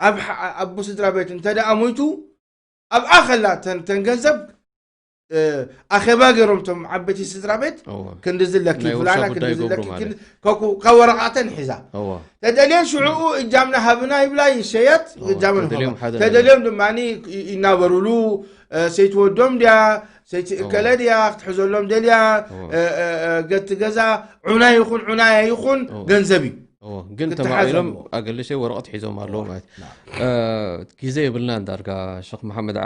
ኣብ ኣቦ ስድራ ቤት እንተ ደኣ ሞይቱ ኣብኣ ከላ ተን ገንዘብ ኣኼባ ገይሮም ቶም ዓበይቲ ስድራ ቤት ክንዲ ዝለኪ ፍላና ክንዲ ዝለኪ ካብ ወረቃተን ሒዛ ተደልየን ሽዕኡ እጃምና ሃብና ይብላ ይሸየጥ እጃምን ተደልዮም ድማ ይናበሩሉ። ሰይቲ ወዶም ድያ ሰይቲ እከለ ድያ ክትሕዘሎም ደልያ ገቲ ገዛ ዑና ይኹን ዑናያ ይኹን ገንዘብ እዩ። ግን ተማቒሎም ኣገልሸይ ወረቐት ሒዞም ኣለዉ ማለት። ግዜ የብልና ዳርጋ ሸኽ መሓመድ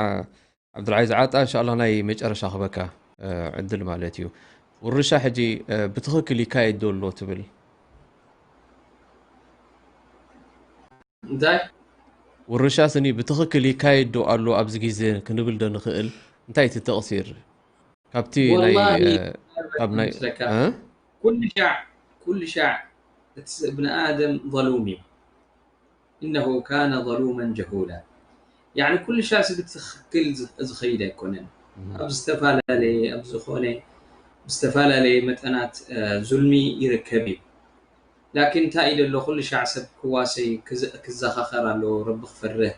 ዓብዱልዓዚዝ ዓጣ እንሻላ ናይ መጨረሻ ክበካ ዕድል ማለት እዩ። ውርሻ ሕጂ ብትኽክል ይካየድ ዶ ኣሎ ትብል? እንታይ ውርሻ ስኒ ብትኽክል ይካየድ ዶ ኣሎ ኣብዚ ግዜ ክንብል ዶ ንኽእል? እንታይ እቲ ተቕሲር ካብቲ ናይ ካብ ናይ ኩሉ ሻዕ ኩሉ ሻዕ እቲ ብን ኣደም ظلوم እዩ። إنه كان ظلوما جهولا። يعني ኩሉ ሻዕ ስብ ትኽክል ዝኸይድ ኣይኮነን። ኣብ ዝተፈላለየ ኣብ ዝኾነ ብዝተፈላለየ መጠናት ዙልሚ ይርከብ እዩ። ላኪን እንታይ እዩ ዘሎ ኩሉ ሻዕ ሰብ ክዋሰይ ክዘኻኸር ኣለዎ። ረቢ ክፈርህ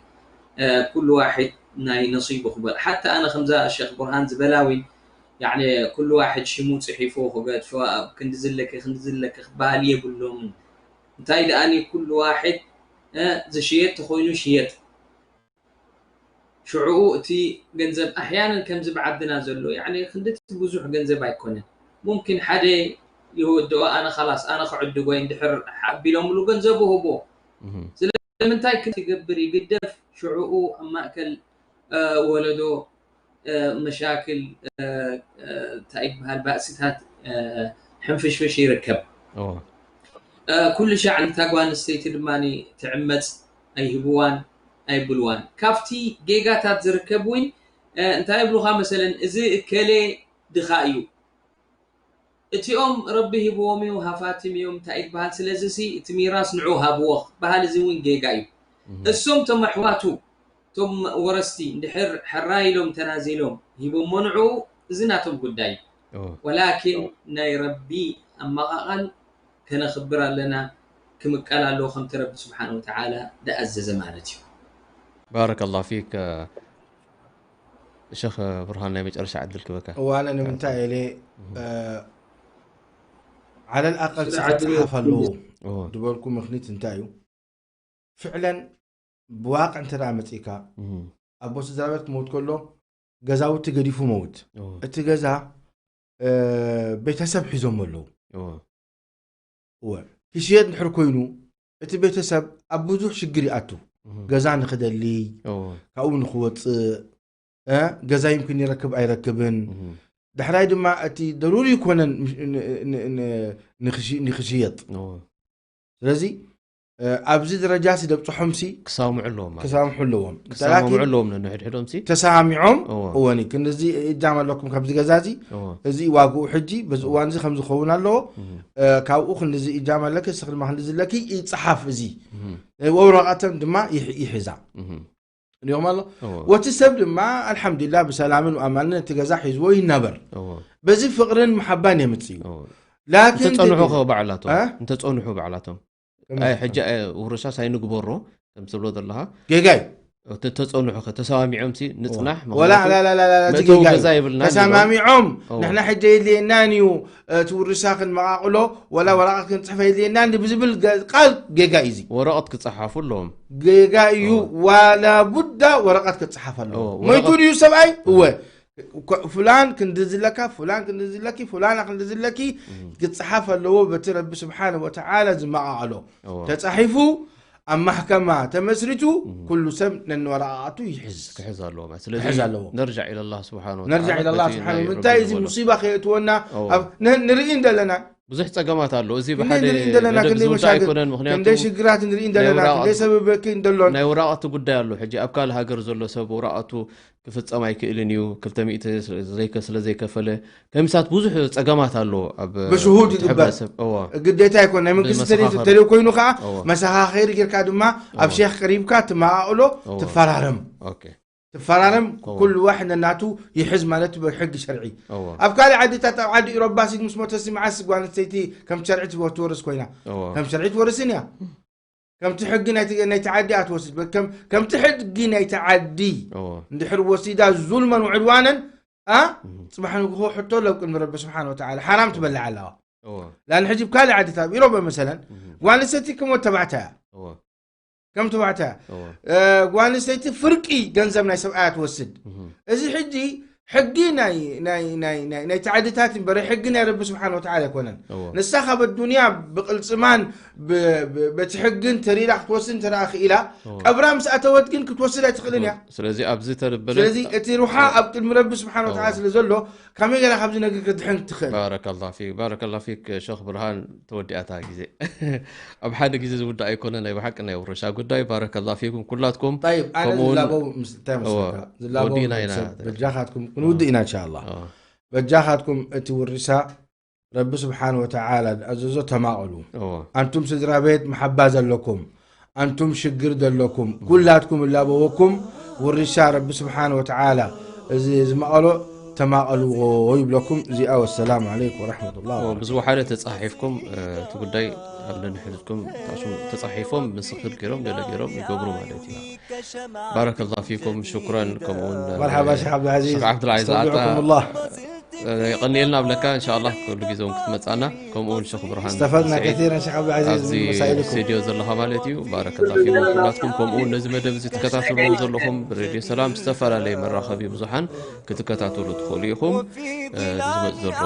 ኩሉ ዋሒድ ናይ ነሲቡ ክበል ሓታ ኣነ ከምዛ ሸክ ቡርሃን ዝበላ ውን يعني ኩሉ ዋሒድ ሽሙ ፅሒፉ ክገድፎ ኣብ ክንዲ ዝለከ ክንዲ ዝለከ ክበሃል የብሎምን። እንታይ ደኣኒ ኩሉ ዋሒድ ዝሽየጥ ተኾይኑ ሽየጥ። ሽዕኡ እቲ ገንዘብ ኣሕያንን ከምዚ ብዓድና ዘሎ يعني ክንድቲ ብዙሕ ገንዘብ ኣይኮነን። ሙምኪን ሓደ ይወድኦ ኣነ ኻላስ ኣነ ክዕድግ ወይ እንድሕር ሓቢሎምሉ ገንዘቡ ህቦ ስለምንታይ ክትገብር ይግደፍ ሽዕኡ ኣብ ማእከል ወለዶ መሻክል እንታይ ይበሃል ባእስታት ሕንፍሽፍሽ ይርከብ ኩሉ ሻዕ ንታ ጓል ኣንስተይቲ ድማ ትዕመፅ ኣይህብዋን ኣይብልዋን ካብቲ ጌጋታት ዝርከብ እውን እንታይ ይብሉኻ መሰለን እዚ እከሌ ድኻ እዩ እቲኦም ረቢ ሂብዎም እዩ ሃፋትም እዮም እንታይ ይበሃል ስለዚ ሲ እቲ ሚራስ ንዑ ሃብዎ ክበሃል እዚ እውን ጌጋ እዩ እሶም ቶም ኣሕዋቱ እቶም ወረስቲ እንድሕር ሕራይ ኢሎም ተናዚሎም ሂቦሞ ንዑ እዚ ናቶም ጉዳይ እዩ ወላኪን ናይ ረቢ ኣመቓቓል ከነኽብር ኣለና ክምቀል ኣለዎ ከምቲ ረቢ ስብሓን ወተዓላ ደኣዘዘ ማለት እዩ ባረከ ላሁ ፊክ ሸኽ ብርሃን ናይ መጨረሻ ዕድል ክበካ እዋነ ንምንታይ ኢለ ዓለል ኣቀል ሰዓት ጽሓፍ ኣለዎ ዝበልኩ ምክኒት እንታይ እዩ ፍዕለን ብዋቅ እንተ ደኣ መጺእካ ኣቦ ስድራ ቤት ክመውት ከሎ ገዛውቲ ገዲፉ መውት እቲ ገዛ ቤተሰብ ሒዞም ኣለዉ እወ ክሽየጥ እንድሕር ኮይኑ እቲ ቤተሰብ ኣብ ብዙሕ ሽግር ይኣቱ ገዛ ንክደሊ ካብኡ ንክወፅእ ገዛ ይምክን ይረክብ ኣይረክብን ዳሕራይ ድማ እቲ ደሩሪ ይኮነን ንክሽየጥ ስለዚ ኣብዚ ደረጃ ሲ ደብፅሖም ሲ ክሳምዑ ኣለዎም ማለት ክሳምሑ ኣለዎም ክሳምዑ ኣለዎም ነንሕድሕዶም ሲ ተሰማሚዖም እወ። እወኒ ክንዚ እጃም ኣለኩም ካብዚ ገዛ እዚ እወ። እዚ ዋግኡ ሕጂ በዚ እዋን እዚ ከምዝኸውን ኣለዎ እም፣ እ፣ ካብኡ ክንዚ እጃም ኣለኪ እስኺ ድማ ክንዚ ኣለኪ ይፅሓፍ እዚ እም፣ ወረቐተን ድማ ይሕ- ይሕዛ እም። ሪኦም ኣሎ እወ። ወቲ ሰብ ድማ ኣልሓምዱሊላ ብሰላምን ኣማንን እቲ ገዛ ሒዝዎ ይናበር እወ። በዚ ፍቕርን መሓባን የምፅእ እዩ እወ። ላኪን እንተፀንሑ ድግ- ከ ባዕላቶም እ? እንተፀንሑ ባዕላቶም ከመይ ኣይ ይፍጠር? ሕጂ ኣይ ውርሻስ ኣይንግበሮ ከም ትብሎ ዘለኻ ጌጋ እዩ ተፀንሑ ከ ተሰማሚዖም ሲ ንፅናሕ ወላ ላላላላላ መእተዊ ጌጋ እዩ። ገዛ የብልናን ተሰማሚዖም እዎ። ንሕና ሕጂ የድልየናን እዩ እቲ ውርሻ ክንመቃቅሎ ወላ ወረቀት ክንፅሕፈ የድልየናን ብዝብል ገ- ቃል ጌጋ እዩ እዚ ወረቐት ክፀሓፉ ኣለዎም ጌጋ እዩ ዋላ ቡዳ ወረቀት ክፅሓፍ ኣለዎ እዎ፣ ሞይቱ ወረቐት- ድዩ ሰብኣይ እወ ኮ- ፍላን ክንዲ ዝለካ ፍላን ክንዲ ዝለኪ ፍላና ክንዲ ዝለኪ ክፅሓፍ ኣለዎ በቲ ረቢ ስብሓነ ወተዓላ ዝመቃቀሎ እዎ። ተፃሒፉ ኣብ ማሕከማ ተመስሪቱ ኩሉ ሰብ ነንወረቃቱ ይሕዝ ክሕዝ ኣለዎ ማለት። ስለዚ ክሕዝ ኣለዎ። ነርጃዕ ኢለላህ ስብሓን ነርጃዕ ኢለላህ ስብሓን ምንታይ እዚ ሙሲባ ከየእትወና እዎ። ኣብ- ን- ንርኢ እንደለና ብዙሕ ፀገማት ኣሎ። እዚ ክንደይ ብሓደ ንርኢ እንደለና በደል ክንደይ ዝውዳእ መሻግር ኣይኮነን። ምክንያቱ ክንደይ ሽግራት ንርኢ እንደለና ናይ ወረቃቱ- ክንደይ ሰብ በኪ እንደሎን ናይ ወረቃቱ ጉዳይ ኣሎ። ሕጂ ኣብ ካልእ ሃገር ዘሎ ሰብ ወረቃቱ ክፍፀም ኣይክእልን እዩ። ክልተ ሚእቲ ዘይከ- ስለ ዘይከፈለ ከሚሳት ብዙሕ ፀገማት ኣሎ። ኣብ ብሽሁድ እቲ ይግበር። ሕብረተሰብ እዎ ግዴታ ይኮን ናይ መንግስቲ ብመሰኻኽር። ተልእኮ ተልእኮ ኮይኑ ከዓ እዎ። መሰኻኸሪ ጌርካ ድማ ኣብ እዎ። ሼክ ቀሪብካ ትመቃቅሎ እዎ። ትፈራረም ኦኬ ትፈራረም እዎ። ኩሉ ዋሕድ ነናቱ ይሕዝ ማለት እዩ ብሕጊ ሸርዒ እዎ ኣብ ካልእ ዓድታት ኣብ ዓዲ ኢሮባ ሲድ ምስ ሞተሲ መዓስ ጓል ኣንስተይቲ ከምቲ ሸርዒ ትወ- ትወርስ ኮይና እዎ ከም ሸርዒ ትወርስን እያ ከምቲ ሕጊ ናይቲ ናይቲ ዓዲ እያ ትወስድ በ- ከም- ከምቲ ሕጊ ናይቲ ዓዲ እዎ እንድሕር ወሲዳ ዙልመን ውዕድዋነን ኣ እህ ጽባሕ ንግሆ ሕቶ ለው ቅድሚ ረቢ ስብሓን ወተዓላ ሓራም ትበልዕ ኣለዋ እዎ ላን ሕጂ ብካልእ ዓድታት ኣብ ኢሮበ መሰለን እህ ጓል ኣንስተይቲ ከም ወድ ተባዕታ እያ እዎ ከም ተባዕታ እያ እዎ እ፣ ጓል ኣንስተይቲ ፍርቂ ገንዘብ ናይ ሰብኣያ ትወስድ እህ እዚ ሕጂ ሕጊ ናይ ናይ ናይ ናይ ናይ ተዓድታት እምበረ ሕጊ ናይ ረቢ ስብሓን ወተዓላ ኣይኮነን እዎ ንሳ ካብ ኣዱንያ ብቅልፅማን ብ- ብ- በቲ ሕግን ተሪዳ ክትወስድ እንተደኣ ክኢላ እዎ ቀብራ ምስ ኣተወት ግን ክትወስድ ኣይትኽእልን እያ ስለዚ ኣብዚ ተበለ ስለዚ እቲ ሩሓ ኣብ ቅድሚ ረቢ ስብሓን ወተዓላ እዎ ስለ ዘሎ ከመይ ገይራ ካብዚ ነገር ክትድሕን ትኽእል ባረከላ ፊክ ባረከላ ፊክ ሸኽ ብርሃን ተወዲኣታ ግዜ ኣብ ሓደ ግዜ ዝውዳእ ኣይኮነ ናይ ብሓቂ ናይ ውርሻ ጉዳይ ባረከላ ፊኩም ኩላትኩም طيب ኣነ ከምኡ እውን ዝላበው ምስ እንታይ እዎ መስለካ ዝላበው ወዲእና ኢና ሰብ በጃኻትኩም ክንውድእ ኢና እንሻላ እዎ በጃኻትኩም እቲ ውርሻ ረቢ ስብሓን ወተዓላ ዝኣዘዞ ተማቐሉ እዎ ኣንቱም ስድራ ቤት መሓባ ዘለኩም ኣንቱም ሽግር ዘለኩም ኩላትኩም እላበወኩም ውርሻ ረቢ ስብሓን ወተዓላ እዚ ዝመቐሎ ተማቐልዎ ይብለኩም እዚኣ ወሰላሙ ዓለይኩም ወረሕመቱላ እዎ ብዝወሓደ ተፃሒፍኩም እ፣ እቲ ጉዳይ ኣብ ነንሕድኩም ታሽም ተፃሒፎም ምስክር ገይሮም ገለ ገይሮም ይገብሩ ማለት እዩ ባረከላ ፊኩም ሽኩረን ከምኡውን እ፣ መርሓባ ሸክ ዓብዱልዓዚዝ ሸክ ዓብዱልዓዚዝ ዓጣ ኣስተውዲዕኩም ላ የቐንየልና ኣብለካ። እንሻላ ኩሉ ግዜ እውን ክትመፃና፣ ከምኡ እውን ሸኽ ብርሃን استفدنا ስዒድ كثيرا شيخ عبد العزيز ኣብዚ من مسائلكم. ስቱዲዮ ዘለኻ ማለት እዩ። ባረከላ ፊኩም ኩላትኩም። ከምኡ እውን ነዚ መደብ እዚ ትከታተልዎ ዘለኹም ብሬድዮ ሰላም ዝተፈላለየ መራኸቢ ብዙሓን ክትከታተሉ ትኽእሉ ኢኹም። እ፣ ዝመፅ ዘሎ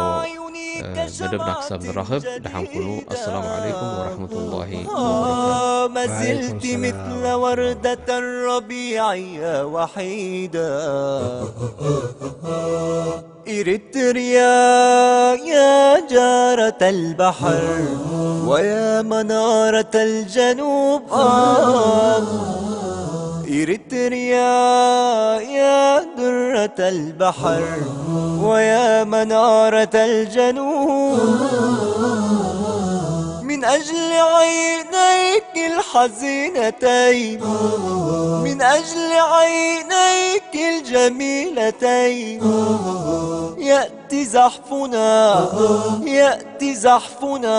እ፣ መደብና ክሳብ ንራኸብ ደሓን ኩኑ። ኣሰላሙ ዓለይኩም ወረሕመቱላሂ ወበረካቱ። ما زلت السلام. مثل وردة الربيع يا وحيدة. إريتريا يا جارة البحر ويا منارة الجنوب، آه. إريتريا يا درة البحر ويا منارة الجنوب، من أجل عينيك الحزينتين، من أجل عينيك الجميلتين، يأتي زحفنا، يأتي زحفنا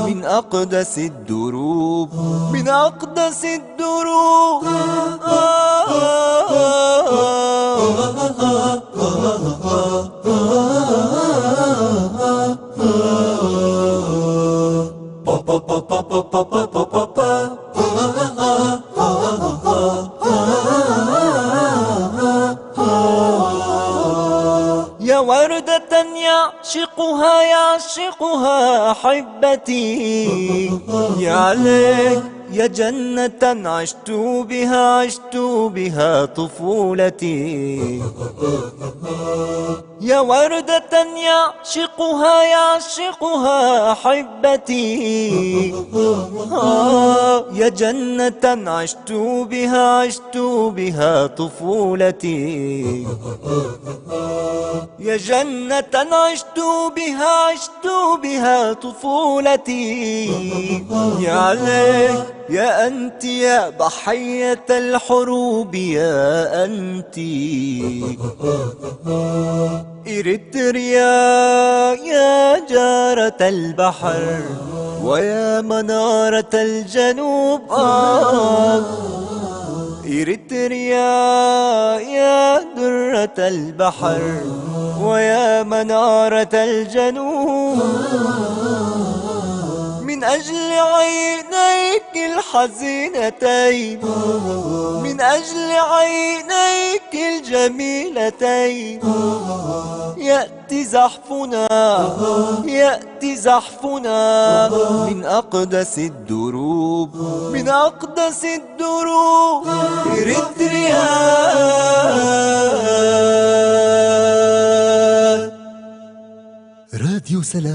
من أقدس الدروب، من أقدس الدروب. يا وردة يعشقها، يعشقها أحبتي. يا ليت يا جنة عشت بها، عشت بها طفولتي. يا وردة يعشقها، يعشقها أحبتي. آه، يا جنة عشت بها، عشت بها طفولتي. يا جنة عشت بها، عشت بها طفولتي. يا ليت يا أنت يا ضحية الحروب، يا أنت. إريتريا يا جارة البحر ويا منارة الجنوب، آه. إريتريا يا درة البحر ويا منارة الجنوب، من أجل عينيك الحزينتين، من أجل عينيك الجميلتين، يأتي زحفنا، يأتي زحفنا من أقدس الدروب، من أقدس الدروب. إريتريا. راديو سلام.